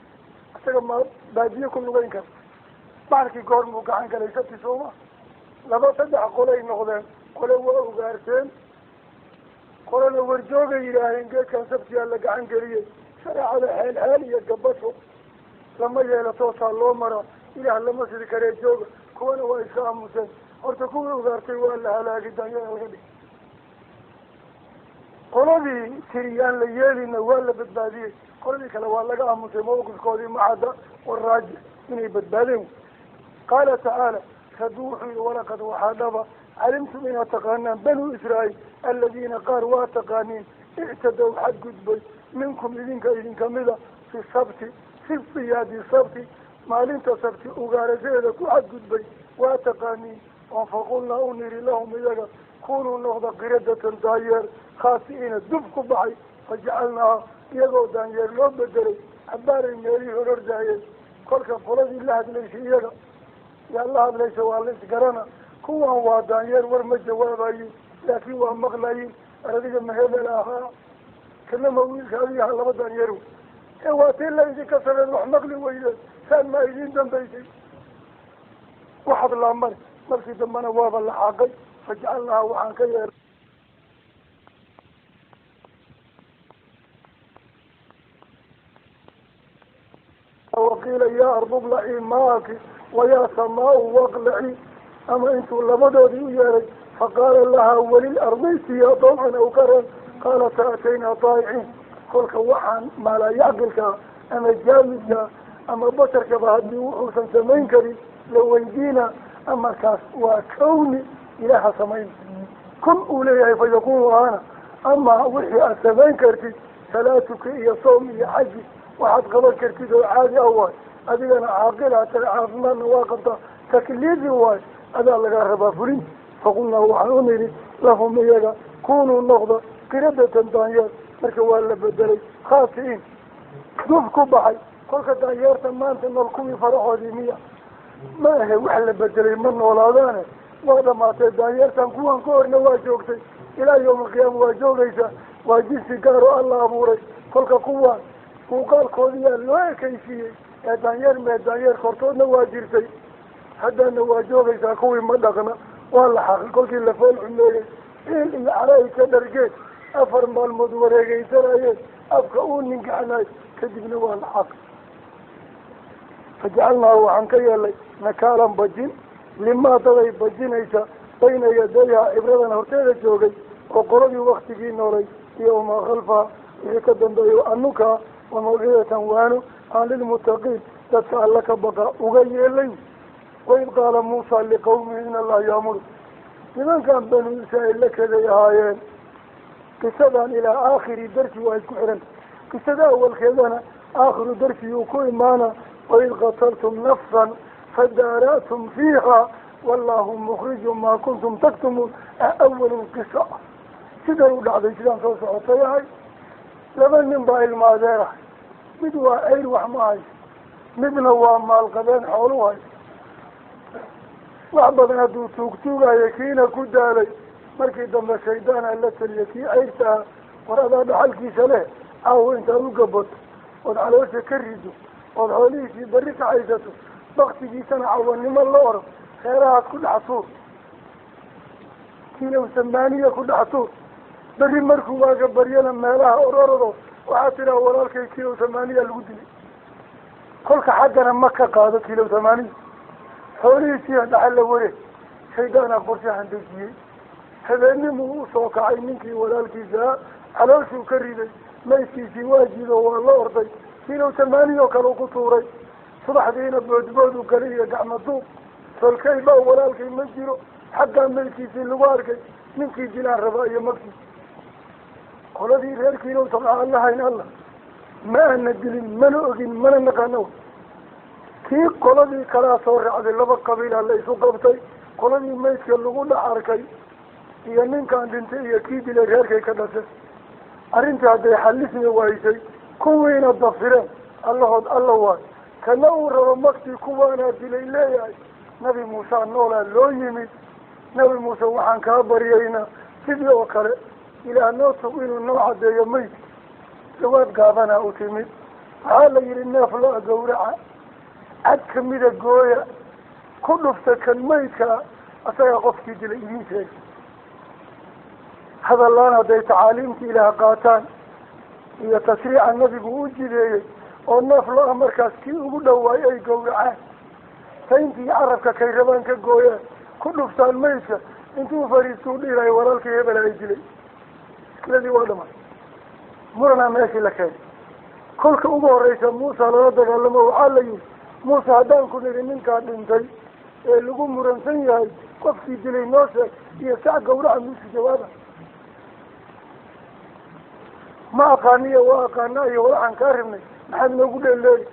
isaga ma baadiye ku lugeyn kara baxarkii goor muu gacan galay sabti sooma laba saddex qolay noqdeen qole waa ugaarteen qolena warjoogay yidhaaheen geedkan sabtiyaa la gacan geliyey shareecada xeel xeel iyo gabasho lama yeelo toosaa loo maraa ilaah lama sidi karee jooga kuwana waa iska aamuseen. Horta kuwii ugaartay waa la halaagay daanyada laga dhigay qoladii tiri aan la yeelina waa la badbaadiyey. Qoladii kale waa laga aamusay, mawqifkoodii macadda waraajix inay badbaadeen. Qaala tacaala, rabbi wuxuu yihi walaqad waxaa dhaba calimtum inaad taqaanaan banuu Israa'iil aladiina qaar waa taqaaniin ictadow xadgudbay minkum idinka idinkamida fi sabti fi siyaadi sabti, maalinta sabti ugaarashadeeda ku xadgudbay waa taqaaniin. Oon faqulnaa u niri lahum iyaga kunuu noqda qiradatan daanyeer khaasi'iina dub ku baxay, fajacalnaaha iyagoo daanyeer loo bedelay cabaaray meelihii horordaayeen. Kolka qoladii la hadlaysay iyaga yaa la hadlaysa waa la isgarana, kuwan waa daanyeer war ma jawaabayin laakiin waa maqlayin. Aradiga mahebel ahaa kana ma wiilka adigaha laba daanyeer ee waa tii la idinka sabeen wax maqli weydeen, saan maa idiin dambaysay wax hadlaa male. Markii dambena waaba la xaaqay, fajacalnaaha waxaan ka yeelay waqiila yaa ardu blacii maaki wayaa samaau waqlaci, ama intuu labadoodii u yeeray faqaala lahaa walilardi itiyaa dawcan aw karan qaalata ataynaa taa'iciin. Kolka waxaan maalayacqilkaa ama jaamidkaa ama basharkaba haddii wuxuusan samayn karin la weydiina, amarkaas waa kawni ilaaha samayn kun uu leeyahay fayakunu ahaana. Ama wixii aad samayn kartid salaatuka iyo soom iyo xaji waxaad qaban kartid oo caadi ah waay, adigana caaqilaa tahay, caafimaadna waa qabtaa, takliifi waay, adaa lagaa rabaa fulinta. Faqulnaa waxaan u nidhi lahum iyaga kunuu noqda qiradatan daanyeer. Marka waa la bedelay khaasi'iin duf ku baxay. Kolka daanyeerta maanta nool kuwii faraxoodii miya ma ahe, wax la bedelay ma noolaadaane waa dhamaatay. Daanyeertan kuwan ka horna waa joogtay ilaa yawma alqiyaama waa joogaysaa, waa jinsi gaar oo alla abuuray. Kolka kuwan muuqaalkoodiyaa loo ekaysiiyey ee daanyeer mee daanyeer kortoodna waa jirtay, haddana waa joogaysaa. Kuwii ma dhaqna, waa la xaqay. Kolkii la fool xumeeyey ciil iyo caraay ka dhargeen, 4 maalmood wareegeysanayeen, afka uu ninkaxnay, kadibna waa la xaqay. Fajacalnaa waxaan ka yeelay nakaalan bajin limaa daday bajinaysa bayna yadayha cibradan horteeda joogay oo qoladii waktigii noolay iyo wamaa khalfaha wixii ka dambeeyay anukaa wa mawcidatan waano aan lilmuttaqiin dadka alla ka baqa uga yeelay. Waid qaala Muusa liqawmihi in allaha yaamuru. Nimankan banu Israa'iil la kaday ahaayeen. Qisadan ilaa aakhiri darsi waa isku xiranta, qisada awalkeedana aakhiru darsiguu ku imaana. Waid qataltum nafsan fadaara'tum fiiha wallahu mukhriju maa kuntum taktumuun. Awalu lqisa siday u dhacday sidaan soo socotay ahay. Laba nin baa ilmaadeer ahay, mid waa ceyr wax ma hayso, midna waa maalqabeen xoolu hayso. Wax badan hadduu tuugtuugayo kiina ku daalay, markii dambe shaydaana la taliya kii ceyrta ah, war adaa dhaxalkiisa leh, caawa intaad u gabato ood caloosha ka rido ood xoolihiisii barri ka haysato, baktigiisana cawanimo la oro, reerahaas ku dhex tuur, kiilow samaaniya ku dhex tuur, berri markuu waaga baryana meelaha ororado waxaa tiraa walaalkay kiilow samaaniya lagu dilay. Kolka xaggana ma ka qaado kiilow samaaniya, xoolihiisiiya dhaxal la wareeg. Shaydaana qorshahan dejiyey. Habeenimuu usoo kacay ninkii walaalkiisa, calooshuu ka riday, maydkiisii waa jiido waa la orday, kiilow samaaniya oo kale ku tuuray. Subaxdiina boodbood u galay iyo gacmo duub, tolkay baa walaalkay ma jiro, xaggaa maydkiisii lagu arkay, ninkii dilaan rabaa iyo magtiisa. Qoladii reer kiilow sabca allahayn alla ma aana dilin, mana ogin, mana naqaano. Kii qoladii kalaa soo raacday, laba qabiilaa la isu qabtay, qoladii maydka lagu dhex arkay iyo ninkaan dhintay iyo kii dilay reerkay ka dhashay. Arrintii hadday xalismi waysay, kuwiina dafireen allahood alla waay, kana uu rabo magtii kuwaanaa dilay leeyahay. Nabi Muuse noolaa loo yimid. Nabi Muuse waxaan kaa baryaynaa sidii oo kale ilaah noo tug inuu noo caddeeyo maydka. Jawaab gaabanaa u timid. Waxaa la yidhi neef lo gawraca, cad kamida gooya, ku dhufta kan maydkaa, asagaa qofkii dilay idiin sheegay. Hadallaan hadday tacaaliimta ilaah qaataan iyo tashriica nabigu u jideeyey oo neef lo-a markaas kii ugu dhawaay ay gowracaan, tayntii carabka kay rabaan ka gooyaan, ku dhuftaan maydka, intuu fariistuu dhiilayo walaalkii hebel ay dilay. Iskiladii waa dhamay, muranaa meeshii la keenay. Kolka ugu horeysa Muusa lala dagaalamo, waxaa la yihi Muuse haddaan ku nidhi ninkaa dhintay ee lagu muransan yahay qofkii dilay noo sheeg iyo sac gawraca, miisu jawaaba ma aqaaniyo waa aqaana iyo waxaan kaa rabnay maxaad noogu dheeldheeli?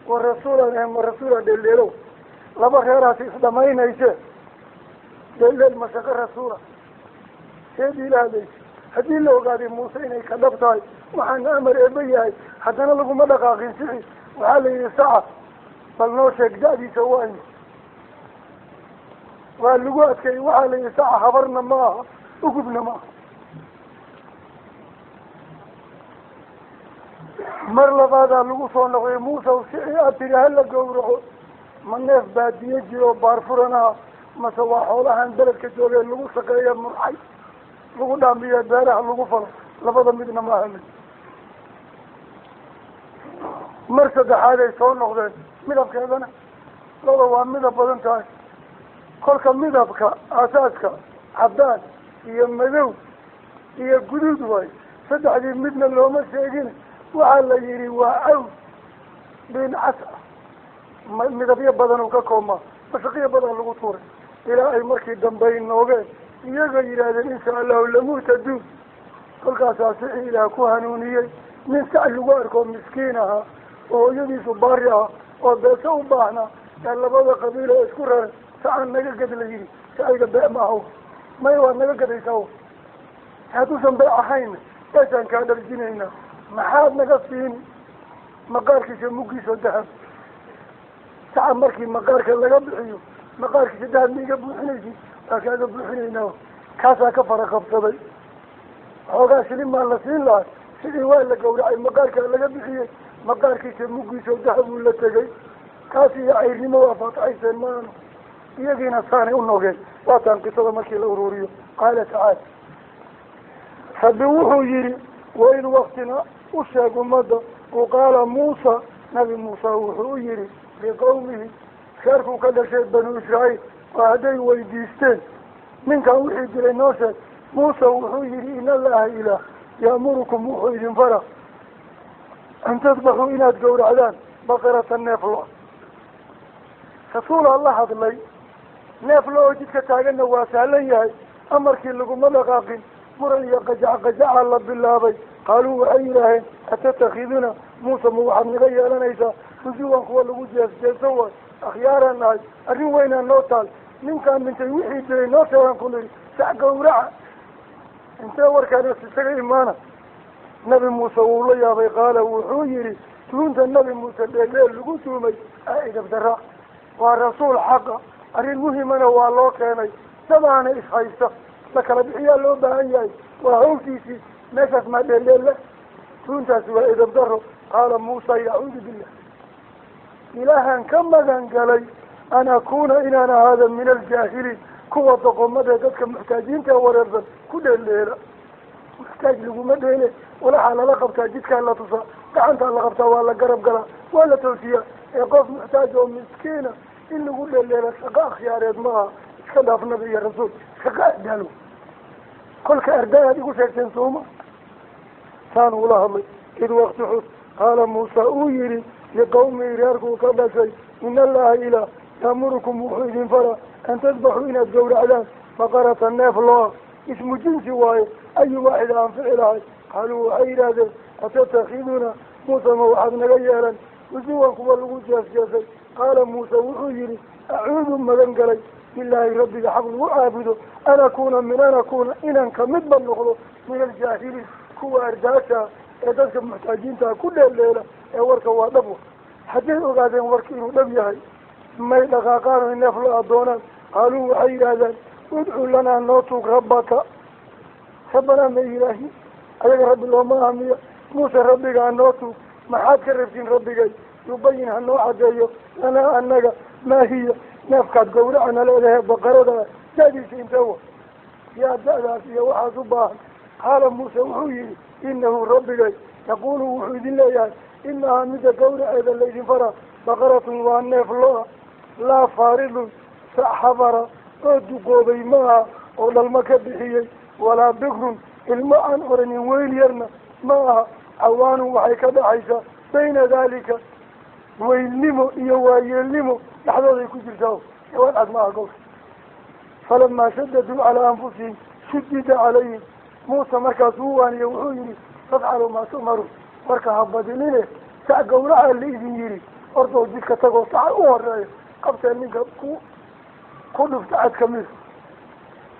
Wa rasuulaan ahayn, ma rasuulaa dheeldheelow? Laba reeraasi isdhamaynayse dheeldheel mashaqo rasuula seed iila hadlaysa. Haddii la ogaaday Muuse inay ka dhab tahay waxaana amar eeba yahay, haddana laguma dhaqaaqin sixi. Waxaa la yihi saca bal noo sheeg da-diisa waa imi. Waa lagu adkeeyey, waxaa la yihi saca habarna ma aha ugubna ma aha. Mar labaadaa lagu soo noqday, Muuse sixi aad tiri hala gawraco, ma neef baadiye jiro baarfuran aha mase waa xoolahan beledka joogee lagu shaqeeya murxay lagu dhaamiyo beeraha lagu falo? Labada midna ma aha. Mar saddexaaday soo noqdeen, midabkeedana lada waa midab badan tahay. Kolka midabka aasaaska caddaan iyo madow iyo guduud waayo, saddexdii midna looma sheegin. Waxaa la yihi waa caws dhiin cas ah, midabyo badan uu ka koobmaa, mashaqiyo badan lagu tuuray ilaa ay markii dambe noogeen iyaga yidhaahdeen insha allahu lamuhtaduun. Kolkaasaa sixi ilaah ku hanuuniyey nin sac lagu arko miskiin ahaa oo hooyadiisu baari ah oo beeso u baahnaa ee labada qabiil oo isku raray sacaan naga gad la yihi, sacayga bee ma ahaw, may waad naga gadaysaa, hadduusan bee ahayn beesaan kaa dharjinaynaa, maxaad naga siini? Maqaarkiisa muggiisoo dahab. Saca markii maqaarka laga bixiyo maqaarkiisa dahab ma iga buuxinaysid? Waa kaaga buuxinaynaa. Kaasaa ka fara qabsaday, xoogaa shilin baan la siin lahaa, sidii waa la gawracay, maqaarkaa laga bixiyey, maqaarkiisa muggiisoo dahab uu la tegay. Kaas iyo cayrnimo waa faataxayseen maano, iyagiina saanay u noogeen. Waataan qisada markii la ururiyo. Qaala tacaala, rabbi wuxuu yihi waid waktina u sheeg ummadda u qaala Muusa, nabi Muusa wuxuu u yihi liqawmihi, reerkuu ka dhashay banu Israa'iil, oo hadday weydiisteen ninkan wixii dilay noo sheeg. Muuse wuxuu yihi in allaha ilaah yaamurukum wuxuu idin fara an tadbaxuu inaad gowracdaan baqarata neef lo. Rasuulaa la hadlay, neef lo oo jidka taaganna waa sahlan yahay, amarkii laguma dhaqaaqin, muran iyo qajac qajaca la bilaabay. Qaaluu waxay yidhaaheen atatakhiduna Muuse ma waxaad naga yeelanaysaa husuwan kuwa lagu jees-jeeso waay, akhyaaraan nahay, arrin weynaa noo taal, ninkaan dhintay wixii dilay noo sheegaan ku nidhi sac gawraca, intee warkaanaas isaga imaana? Nabi Muuse wuu la yaabay. Qaala wuxuu yihi tuunta nabi Muuse dheeldheel lagu tuumay aa idab daraa, waa rasuul xaqa, arrin muhimana waa loo keenay, dadaana ishaysta la kala bixiyaa loo baahan yahay, waa hawshiisii, meeshaas maa dheeldheella, tuuntaasi waa idab daro. Qaala Muusa yacuudu billah, ilaahaan ka magan galay an akuuna inaan ahaada min aljaahiliin, kuwa doqomada dadka muxtaajiinta wareersan ku dheeldheela. Muxtaaj laguma dheele, walaxaa lala qabtaa, jidkaa la tusaa, gacantaa la qabtaa, waa la garab galaa, waa la toosiyaa. Ee qof muxtaaj oo miskiina in lagu dheeldheela shaqo akhyaareed ma aha. Iska dhaaf nabi iyo rasuul, shaqo ardaalo. Kolka ardayaad igu sheegteen sooma? Saan ula hadlay. Id wakti xus qaala Muusa uu yihi liqawmihi, reerkuu ka dhashay, in allaha ilaah yaamurukum wuxuu idin faraa an tadbaxuu inaad gowracdaan baqarata neef loo, ismu jinsi waaye, ayu waaxid aan fici lahay. Qaaluu waxay yidhaahdeen atatakhiduna Muuse ma waxaad naga yeelan husuwan kuwa lagu jees-jeesay? Qaala Muuse wuxuu yihi acuudu magan galay bilaahi rabbiga xaq lagu caabudo an akuuna min an akuuna inaan kamidba noqdo min aljaahiliin, kuwa ardaasha ee dadka muxtaajiintaa ku dheeldheela ee warka waa dhab. Hadday ogaadeen warka inuu dhab yahay may dhaqaaqaan oy neef la adoonaan. Qaaluu waxay yidhaahdeen udcu lanaa noo tuug rabbaka, rabbanaa ma yidhaahin ayaga rabbi looma ahmiya, Muuse rabbigaa noo tuug, maxaad ka rabtiin rabbigay? Yubayin ha noo cadeeyo lanaa annaga maa hiya neefkaad gawracana leedahay baqarada da-diisa intee wa, yaa da-daas iyo waxaas u baahan. Qaala Muuse wuxuu yihi inahu rabbigay yaquulu wuxuu idin leeyahay inahaa midda gawraceeda laydin faraa baqaratun waa neef lo-a, laa faaridun sac xabara oo duqoobay maaha oo dhalmo ka bixiyey, walaa bikrun ilmo aan oranin weyl yarna ma aha, cawaanun waxay ka dhaxaysaa Bayna daalika weylnimo iyo waayeelnimo dhexdooday ku jirtaa, jawaab cad ma aha kolka. Falamaa shadaduu calaa anfusihim shudida calayhim. Muuse markaas uu waaniye, wuxuu yihi fafcaluu maa tu'maruun, warka ha badinine, sac gawraca la idin yidhi, hortoo jidka tagoo saca u horeeya qabtee ninka ku dhufta cad kamida.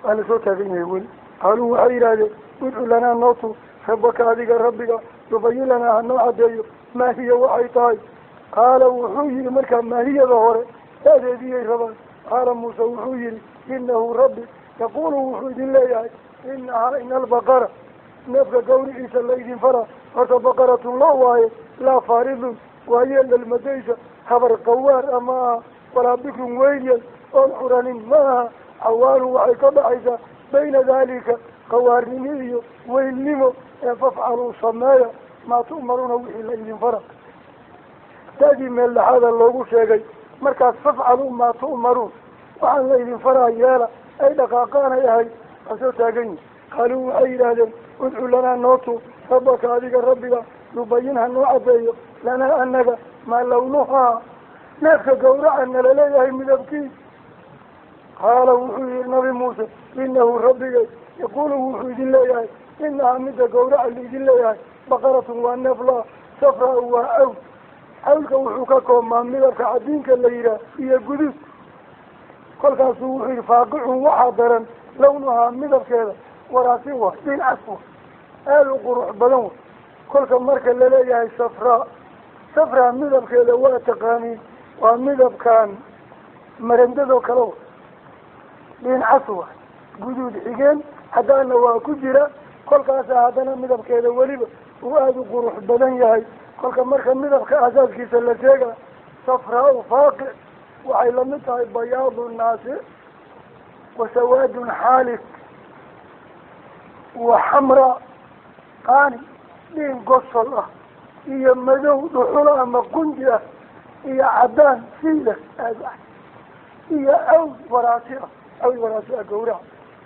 Waa lasoo taagan yahay weli. Qaaluu waxay yidhaahdeen udcu lanaa nootu rabbaka, adiga rabbiga, yubayin lanaa hanoo cadeeyo maa hiya waxay tahay. Qaala wuxuu yihi markaa maahiyada hore da'deediiyay rabaan. Qaala Muuse wuxuu yihi inahu rabbi yaquulu wuxuu idin leeyahay inahaa ina albaqara, neefka gawriciisa la idin fara horta baqaratun loo waaye, laa faaridun waayeel dhalmadaysa, habar qawaar ah ma aha, walaa bikrun weylyal oon curanin ma aha. Cawaanu waxay ka dhacaysaa bayna daalika, qawaarnimo iyo weylnimo. Ee fafcaluu sameeya maa tu'maruuna wixii la idin fara. Da'dii meel dhexaada loogu sheegay markaas fafcaluu maa tu'maruun, waxaan la idin faraa yeela, ay dhaqaaqaanay ahayd. Waa soo taagan yihin. Qaaluu waxay yidhaahdeen udcu lanaa nootu rabbaka, adiga rabbiga, yubayin ha noo cadeeyo lanaa anaga maa lawnuhaa, neefka gawraca nalaleeyahay midabkiis. Qaala wuxuu yihi nabi Muuse inahu rabbigay yaquulu wuxuu idin leeyahay inahaa midda gawraca laidin leeyahay baqaratun waa neef laa safraa, waa cawl. Cawlka wuxuu ka koobmaa midabka cadiinka la yidhaah iyo guduud. Kolkaasuu wuxuu yihi faaqicun waxaa daran lawnuhaa midabkeeda waraasi wa diin cas wa aada u qurux badan wa. Kolka marka laleeyahay safraa, safraa midabkeeda waa taqaaniin, waa midabkan marandadoo kale wa, dhiin cas wa, guduud xigeen haddaana waa ku jira. Kolkaasa haddana midabkeeda weliba uu aada u qurux badan yahay. Kolka marka midabka asaaskiisa la sheega safraa faaqic waxay lamid tahay bayaadu naasi wa sawaadun xaalik wa xamra qaani, dhiin gosol ah iyo madow dhuxulo ama qunji ah iyo cadaan siila aada ah iyo cawl waraasi ah, cawl waraasi ah gawraca.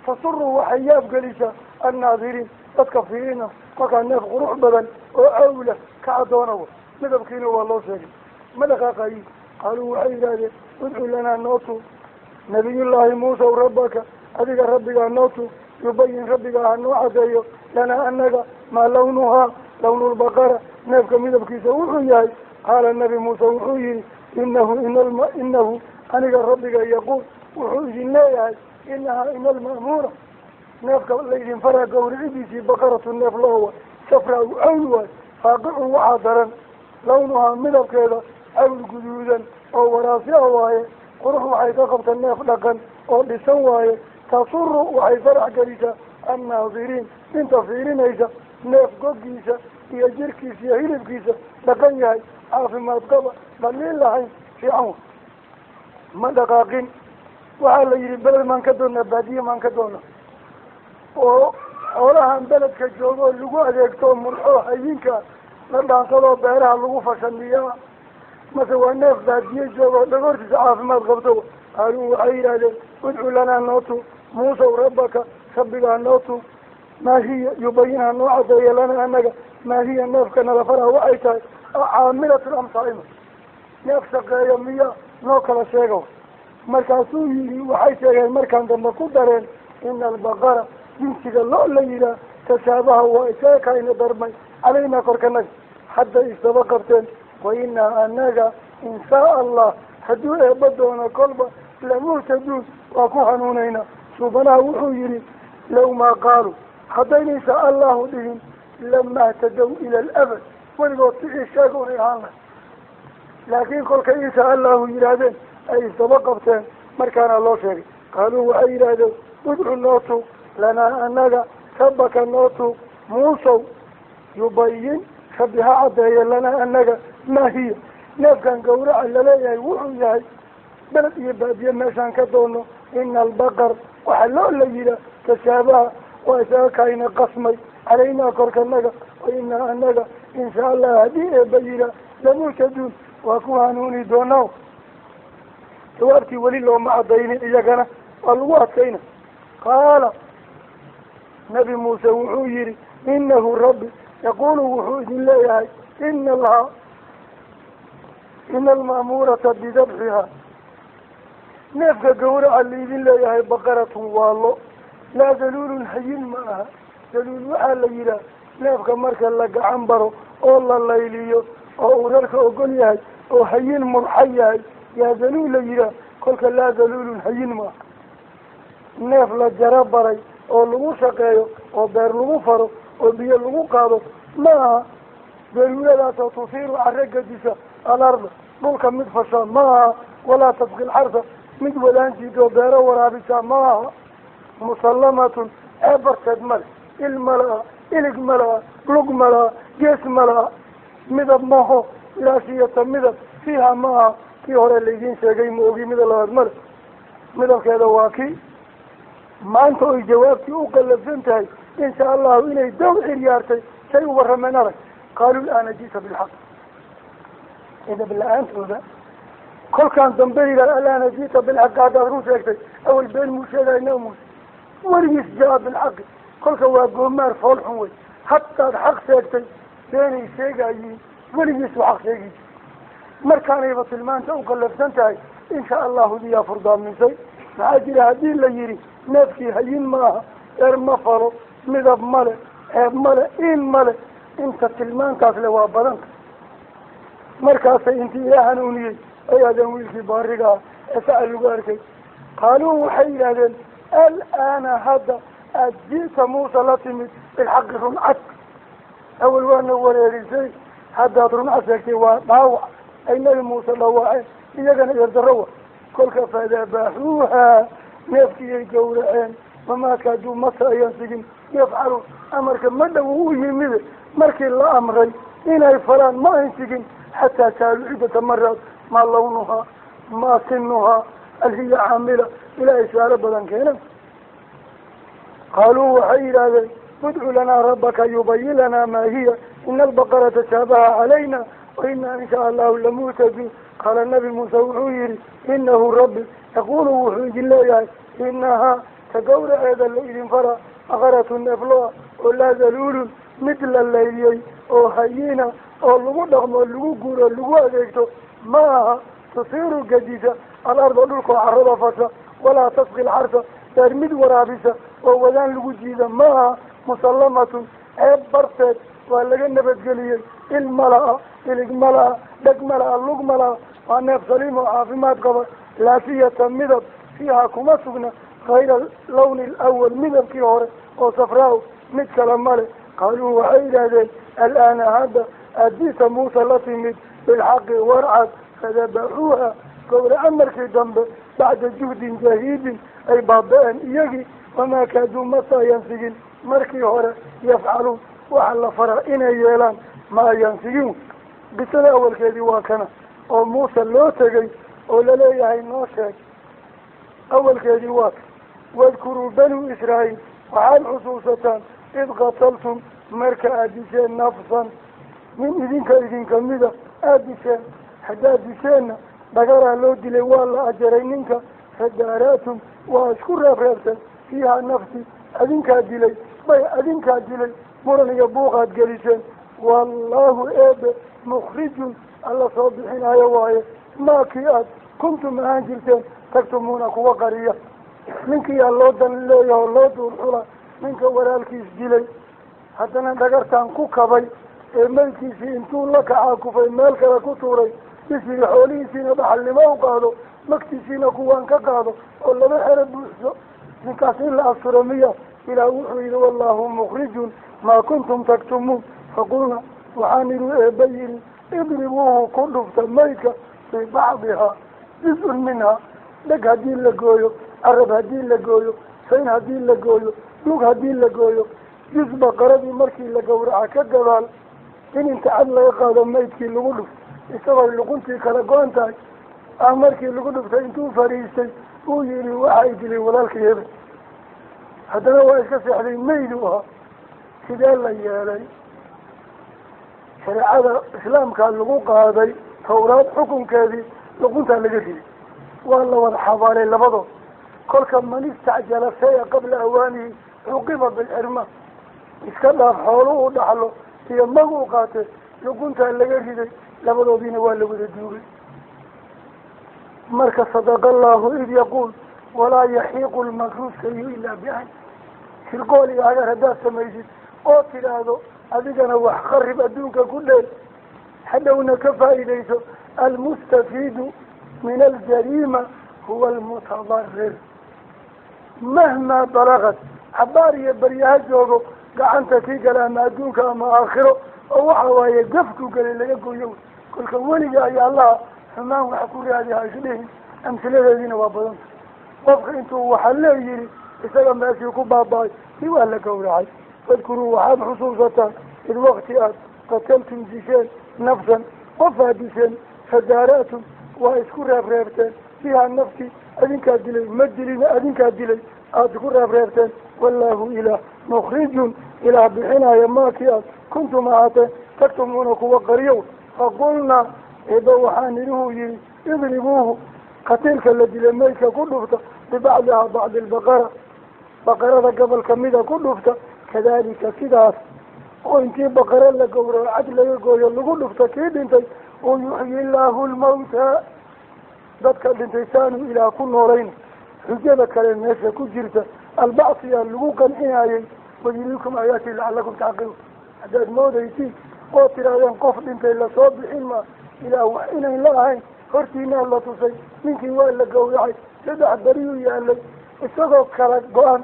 Tasuru waxay yaab gelisaa annaadiriin, dadka fiirina. Kolkaa neef qurux badan oo cawla ka cadoonawa, midabkiina waa loo sheegay, ma dhaqaaqayi. Qaaluu waxay yidhaahdeen udcu lanaa nootu nabiyullaahi Muusaw rabbaka, adiga rabbigaa nootu, yubayin rabbigaa ha noo cadeeyo lanaa anaga maa lawnuhaa, lawnulbaqara, neefka midabkiisa wuxuu yahay. Qaala nabi Muuse wuxuu yihi inahu inahu aniga rabbiga yaquul wuxuu idin leeyahay inahaa ina alma'muura, neefka laydin faraa gawricidiisii baqaratu neef loowa safraa u cawl waay, faaqicun waxaa daran lawnuhaa midabkeeda cawl guduudan oo waraasi ah waaye, qurux waxay ka qabta neef dhaqan oo dhisan waaye. Tasuru waxay farax gelisaa annaadiriin, inta fiirinaysa neef gogiisa iyo jirkiisa iyo hilibkiisa dhaqan yahay, caafimaad qaba, dhaliil lahayn, fiican wa. Ma dhaqaaqin. Waxaa la yihi beled maan ka doonaa, baadiye maan ka doonaa, oo xoolahan beledka joogo lagu adeegto murxo hayinka la dhaansadoo beeraha lagu fashamiyaa, mase waa neef baadiye joogo dhagoortiisa caafimaad qabto. Qaaluu waxay yidhaahdeen udcu lanaa nootu Muusaw rabbaka, rabbigaa nootu, maa hiya yubayinha noo cadeeya lanaa anaga maa hiya, neefka nalafaraha waxay tahay, caamilatun am saa'ima, neef shaqeeya miya, noo kala sheega. Markaasuu yihi waxay sheegeen markaan dambe ku dareen ina albaqara jinsiga loo la yihaah tashaabaha waa isaga kayna darmay calaynaa korkanaga, hadday isdaba qabteen. Wa inaa anaga inshaa allah hadduu eeba doono kolba lamuhtaduun waa ku hanuunaynaa. Suubanaha wuxuu yihi low maa qaaluu, haddayna inshaa allahu dhihin lama htadow ila alabad, weligood sixii sheega unay ahaan lahay. Laakiin kolkay inshaa allahu yidhaahdeen ay isdaba qabteen markaana loo sheegay. Qaaluu waxay yidhaahdeen udcu nootu lanaa anaga rabbaka nootu Muusow yubayin, rabbi ha cadeeya lanaa anaga maa hiya, neefkan gawraca laleeyahay wuxuu yahay, beled iyo baadiye meeshaan ka doono. Ina albaqar waxaa loo la yihaa tashaabaha waa isaga kayna qasmay calaynaa korkanaga, wa inaa anaga inshaa allah haddii eeba yihaa lamuhtaduun waa ku hanuuni doonaa. Jawaabtii weli looma cadaynin, iyagana waa lagu adkayna. Qaala nabi Muuse wuxuu yihi inahu rabbi yaquulu wuxuu idin leeyahay ina alhaa Ina alma'muurata bidabxiha, neefka gawraca laidin leeyahay, baqaratun waa lo, laa daluulun hayin ma aha. Daluul waxaa la yidhaah neefka marka la gacan baro oo la layliyo oo uu rarka ogol yahay oo hayin murxa yahay, yaa daluul la yidhaah. Kolka laa daluulun hayin ma aha, neef la jaro baray oo lagu shaqeeyo oo beer lagu faro oo biyo lagu qaado ma aha. Daluuladaasoo tusiiru carro gadisa alarda, dhulka mid fasha ma aha. Walaa tasqi lxarsa, mid wadaan jiidoo beero waraabisa ma aha. Musallamatun, ceeb barteed male, il ma laha, ilig ma laha, lug ma laha, gees ma laha, midab maho, laasiyata midab fiiha ma aha. Kii hore laydiin sheegay ma ogi, midab labaad male, midabkeeda waa kii. Maanta oy jawaabtii u qallafsan tahay insha allahu inay daw xiryaartay, say u warrameen arag. Qaaluu laana ji'ta bilxaq, edab la-aantooda kolkaan dambe yidhah alaana ji'ta bilxaqi, haddaad run sheegtay. Awal been muu sheegay nabi Muuse, weligiis jaa bilxaqi. Kolka waa goomaar fool xun wey. Hataad xaq sheegtay beenay sheegayiin, weligiisu xaq sheegi jir. Markaanayba tilmaanta u qallafsan tahay insha allahu diyaa furdaamisay. Maxaa jira haddii la yidhi neefkii hayin maaha, eer ma falo, midab male, ceeb male, in male, inta tilmaantaas le waa badanta. Markaasay intii ilaa hanuuniyey ay aadeen wiilkii baariga ah ee saca lagu arkay. Qaaluu waxay yidhaahdeen, alaana hadda aad ji'ta Muuse la timid bilxaqi runcad. Awal waana wareerisay, haddaad runcad sheegtay. Waa dhaawac ay nabi Muuse dhawaaceen, iyagana yardarrowa. Kolka fadabaxuuha, neefkiiyay gawraceen. Wamaa kaaduu masa ayan sigin yafcaluun, amarka ma dhow u yimide markii la amray inay falaan ma ayn sigin. Xataa saaluu ciddata maraad, maa lawnuhaa, maa sinuhaa, hal hiya caamila, ilaa ay su-aalo badan keenan. Qaaluu waxay yidhaahdeen, udcu lanaa rabbaka yubayin lanaa maa hiya, ina albaqara tashaabaha calayna wa inaa in shaa allahu lamuhtaduun. Qaala nabi Muuse wuxuu yihi, inahu rabbi yaquulu, wuxuu idin leeyahay, inahaa ta gawraceeda la idin fara baqaratu neefloa oo laa daluulun, mid la layliyey oo hayina oo lagu dhaqmo, lagu guuro, lagu adeegto ma aha. Tusiiru gadisa alarda, dhulkoo carada fasha, walaa tasqi lxarsa, beer mid waraabisa oo wadaan lagu jiida ma aha. Musallamatun, ceeb barteed waa laga nabadgeliyey, il mala'a, ilig mala'a, dheg mala'a, lug mala'a, waa neef saliim oo caafimaad qaba. Laasiyata midab fiiha kuma sugna hayra lawni alawal, midabkii hore oo safraa, mid kale male. Qaaluu waxay yidhaahdeen, alaana hadda aadita Muuse la timid bilxaqi warcad. Fadabaxuuha, gowraca markii dambe bacda juhdin jahiidin ay baaba-een iyagii. Wamaa kaaduu masa ayan sigin markii hore yafcaluun, waxa la faraa inay yeelaan ma ayan sigin. Qisada awalkeedii waa kana oo Muuse loo tegay oo laleeyahay noo sheeg. Awalkeedii waa ka. Wadkuruu banuu Israa'iil, waxaad xusuusataan, id qataltum, marka aad disheen, nafsan, nin idinka idinkamida aada disheen. Haddaad disheenna dhagaraa loo dilay, waa la ajaray ninka. Fadaara'tum, waa isku reebreebteen, fiiha nafsi, adinkaa dilay bay, adinkaa dilay, muran iyo buuqaad geliseen. Wallaahu eebe mukhrijun, alla soo bixinaayo waaye, maa kii aad kuntum ahaan jirteen tagtumuuna kuwa qariya. Ninkiyaa loo dan leeyaho loo duur xula, ninka walaalkiis dilay, haddana dhagartan ku kabay ee maydkiisii intuu la kacaa kufay meel kale ku tuuray, bishii xoolihiisiina dhaxalnimo u qaado, magtiisiina kuwaan ka qaado oo laba xero buuxso, ninkaas in la asturo miya? Ilaah wuxuu yihi, wallaahu mukhrijun maa kuntum taktumuun. Faqulna waxaan idhi, eeba yidhi, idribuuhu ku dhufta maydka fii bacdihaa juz-un minhaa. Dheg haddii la gooyo, carab haddii la gooyo, sayn haddii la gooyo, lug haddii la gooyo, juz baqaradii markii la gawraca ka gadaal in inta cad laga qaado maydkii lagu dhufto isagoo luquntii kala go-an tahay. Ah, markii lagu dhuftay intuu fadhiistay uu yihi, waxay dilay walaalkay hebel. Haddana waa iska seexday, maydu ahaa. Sidee la yeelay? Shareecada islaamkaa lagu qaaday tawraad xukunkeedii, luquntaa laga riday, waa la wada xabaalay labadood. Kolka man istacjala shaya qabla awaanihi cuqiba bilxirmaan. Iska dhaaf xoolo u dhaxlo iyo mag u qaatee, luquntaa laga riday, labadoodiina waa la wada duugay. Marka sadaqa allaahu id yaquul walaa yaxiiqu lmakru sayu ilaa biahli. Shirqool iyo hagar haddaad samaysid oo tidhaahdo adigana wax kharib adduunka ku dheel, hadhowna ka faa'iidayso, almustafiidu min aljariima huwa almutadarir mahmaa balagad. Xabaar iyo baryaha joogo gacanta kii gale ama adduunka ama aakhiro, oo waxa waaye gafku galay laga gooyo. Kolka weliga ayaa allaha xumaan wax ku raadi ha isdhihin. Amsiladeediina waa badanta. Qofka intuu waxa leeyihi isaga meeshii ku baaba-ay si waa la gowracay. Fadkuruu waxaad xusuusataan id wakti aad qataltum disheen nafsan, qof aad disheen, fadaara'tum waa isku reebreebteen, bihaa nafti adinkaa dilay, ma dilina adinkaa dilay aada isku reebreebteen. Wallaahu ilaah mukhrijun ilaah bixinaya maakii aad kuntum ahaateen taktumuuna kuwa qariyow. Faqulnaa eeba waxaan idihuu yihi idribuuhu, qatiilka la dilay maydka ku dhufta, bibacdihaa bacdi albaqara, baqarada gobol kamida ku dhufta. Kadalika sidaas oo intii baqaro la gowraco cad laga gooyo lagu dhufta kii dhintay, oo yuxyi illaahu lmawtaa, dadka dhintay saanuu ilaah ku noolayna. Xujada kale meesha ku jirta albacsiyaa lagu qancinayay, wayuriikum aayaati lacalakum tacqiluun. Haddaad moodaysiin oo tirahdeen qof dhintay lasoo bixin maa, ilaah wax inayn la ahayn hortiinaa la tusay. Ninkii waa la gowracay, 3 bariyuu yaalay isagoo kala go-an.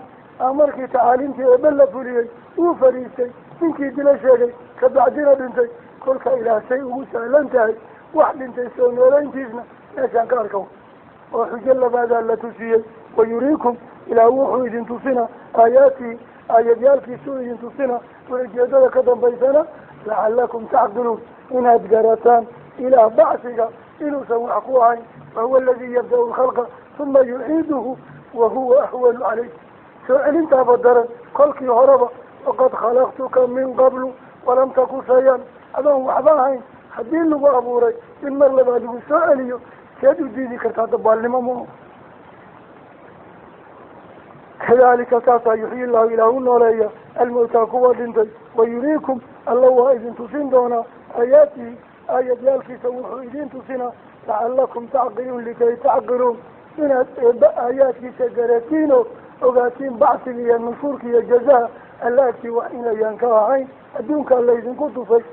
Markii tacaaliimtii eebe la fuliyey uu fariistay, ninkii dila sheegay, kabacdina dhintay. Kolka ilaah say ugu sahlan tahay wax dhintay soo noolayntiisna meeshaan ka arka, oo xujo labaadaa la tusiyey. Wayuriikum ilaah wuxuu idin tusinaa aayaatihi, aayadyaalkiisuu idin tusinaa, ulajeedada ka dambaysana lacalakum tacqiluun, inaad garataan ilaah bacsiga inuusan wax ku ahayn. Fahuwa aladii yabda-u lkhalqa uma yuciiduhu wahuwa ahwanu calayh. Soo celintaaba daran kolkii horeba, waqad khalaqtuka min qablu walam taku shayan, adoon waxba ahayn haddii lagu abuuray in mar labaad lagu soo celiyo seed u diidi kartaa? Dabaalnimo ma. Kadalika saasaa yuxyi llahu ilaah u nooleeya almawtaa kuwa dhintay. Wayuriikum alla waa idin tusin doonaa aayaatihi, aayadyaalkiisa wuxuu idin tusinaa lacalakum tacqiluun, likay tacqiluun, inaad eeba aayaadkiisa garatiinoo ogaatiin bacsiga iyo nushuurka iyo jazaha alla agtii wax inayaan ka ahayn. Adduunkaa laydinku tusay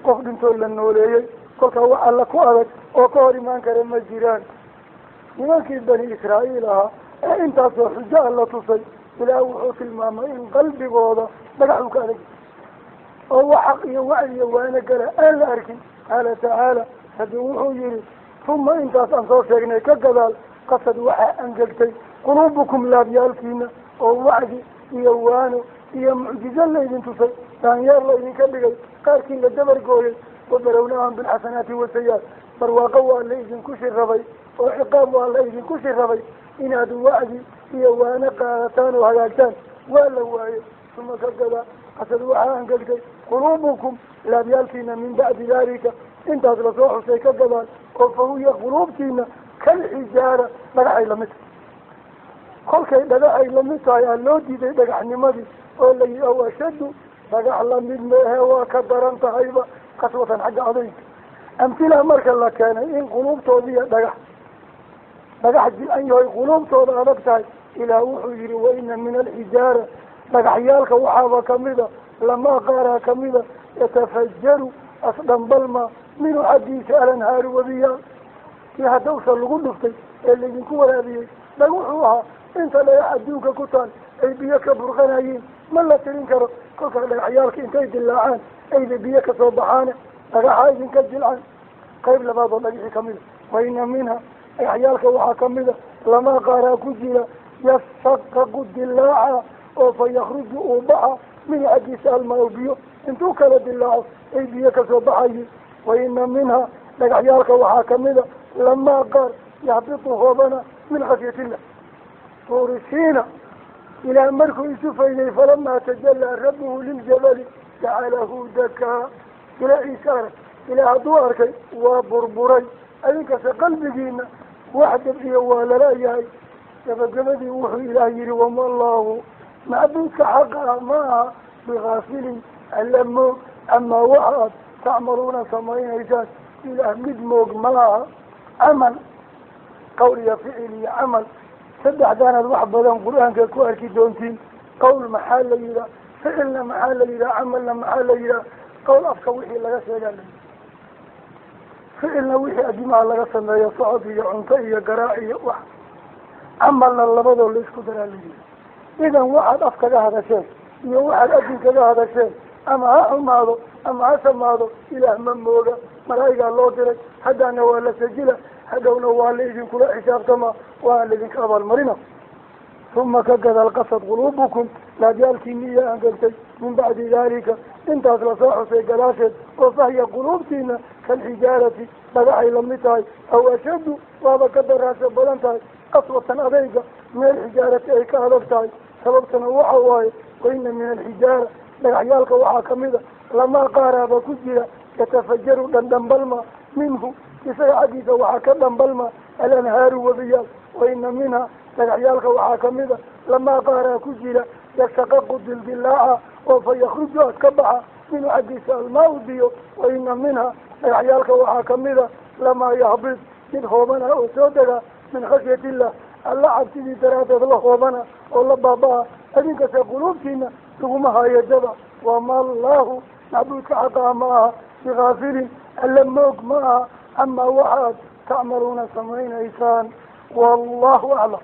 qof dhintoo la nooleeyey, kolkaa wax alla ku adag oo ka hor imaan kara ma jiraan. Nimankii bani Israa'iil ahaa ee intaasoo xujo alla tusay, ilaah wuxuu tilmaamay in qalbigooda dhagaxuu ka adag oo wax xaq iyo wacdi iyo waana gala aan la arkin. Qaala tacaala, rabbi wuxuu yihi uma intaas aan soo sheegnay ka gadaal qasad waxaa angegtay quluubukum laabyaalkiina, oo wacdi iyo waano iyo mucjizo laydin tusay, daanyeer laydinka dhigay, qaarkii la dabargooyay. Wabarownaahum bilxasanaati wasayaat, barwaaqo waa la idinku shirabay oo ciqaab waa la idinku shirabay inaad wacdi iyo waano qaadataan oo hagaagtaan waa la waayey. Uma ka gadaa qasad waxaa angegtay quluubukum laabyaalkiina min bacdi daalika, intaas lasoo xusay ka gadaal, oo fahuya quluubtiina kalxijaara, dhagaxay lamid tahay. Kolkay dhagaxay lamid tahay aa loo diiday dhagaxnimadii oo la yihi aw ashaddu, dhagax lamid maehe waa ka daran tahayba qaswatan xagga adayga. Amtilaa marka la keenay in quluubtoodiiyo dhagax jil-an yahay quluubtooda adag tahay, ilaah wuxuu yihi wa ina min alxijaara, dhagaxyaalka waxaaba kamida lamaa qaaraa kamida yatafajaru asdhambalma minhu xaggiisa alanhaaru wabiyaal. Kii hadawsa lagu dhuftay ee laydinku waraabiyey dhag wuxuu ahaa inta dhagax adduunka ku taal ay biyo ka burqanayeen ma la tirin karo. Kolkaa dhagaxyaalka intay dilaacaan ayba biyo kasoo baxaane dhagaxa idinka jilcan. Qayb labaad oo dhagixii kamida, wa ina minha, dhagaxyaalka waxaa kamida lamaa qaaraa ku jira yasaqaqu dilaaca oo fa yakruju uu baxa minhu xaggiisa almaa biyo, intuu kala dilaaco ay biyo kasoo baxayiin. Wa ina minha, dhagaxyaalka waxaa kamida lamaa qaar yahbitu hoobana min khasyatillah. Tuurisiina ilaah markuu isu fayday, falamaa tajalaa rabbuhu liljabali jacalahu dakaa, ilaciisa arag ilaah hadduu arkay waa burburay. Adinkase qalbigiina wax dabciyo waa lalayahay. Gabagabadii wuxuu ilaah yihi wama allaahu, macbuudka xaqa ah ma aha bikaafilin alla moog amaa waxa aad tacmaluuna samaynaysaan. Ilaah mid moog ma aha camal Qowl iyo ficil iyo camal saddexdaanaad wax badan qur-aanka ku arki doontiin. Qowl maxaa la yihaha, ficilna maxaa la yihaha, camalna maxaa la yihaha? Qowl afka wixii laga sheegaa la yihaha, ficilna wixii adimaha laga sameeyo, socod iyo cunto iyo garaac iyo wax, camalna labadoo la isku daraa la yihaha. Idan waxaad af kaga hadasheen iyo waxaad adin kaga hadasheen, ama ha xumaado ama ha samaado, ilaah ma mooga. Malaa'igaa loo diray, haddana waa la sajila, hadhowna waa la idinkula xisaabtama, waana laidinka abaalmarina. Uma ka gadaal qasad quluubukum, laabyaalkiini iyo angegtay, min bacdi daalika intaas lasoo xusay gadaasheed, oo fahya quluubtiina kalxijaarati dhagaxay lamid tahay, aw ashaddu waaba ka daraasho badan tahay, qaswatan adayga min alxijaarati ay ka adag tahay. Sababtana waxa waaye, waina min alxijaara dhagaxyaalka waxaa kamida lamaa qaaraaba ku jira yatafajaru dhandhambalma minhu isaga xaggiisa waxaa ka dhambalma alanhaaru wabiyaal. Waina minha dhagaxyaalka waxaa kamida lamaa qaaraa ku jira yashaqaqu dildilaaca oo fa yakruju ad ka baxa minhu xaggiisa almaa-u biyo. Waina minha dhagaxyaalka waxaa kamida lamaa yahbid mid hoobana oo soo dega min khashyat illah, alla cabsidii daraaddeed la hoobana oo la baaba-a. Adinkase quluubtiina laguma hayo jaba. Wama allahu macbuudka xaqaa ma aha bikaafilin, alla moog ma aha, amaa waxaad tacmaluuna samaynaysaan. Wallahu aclam.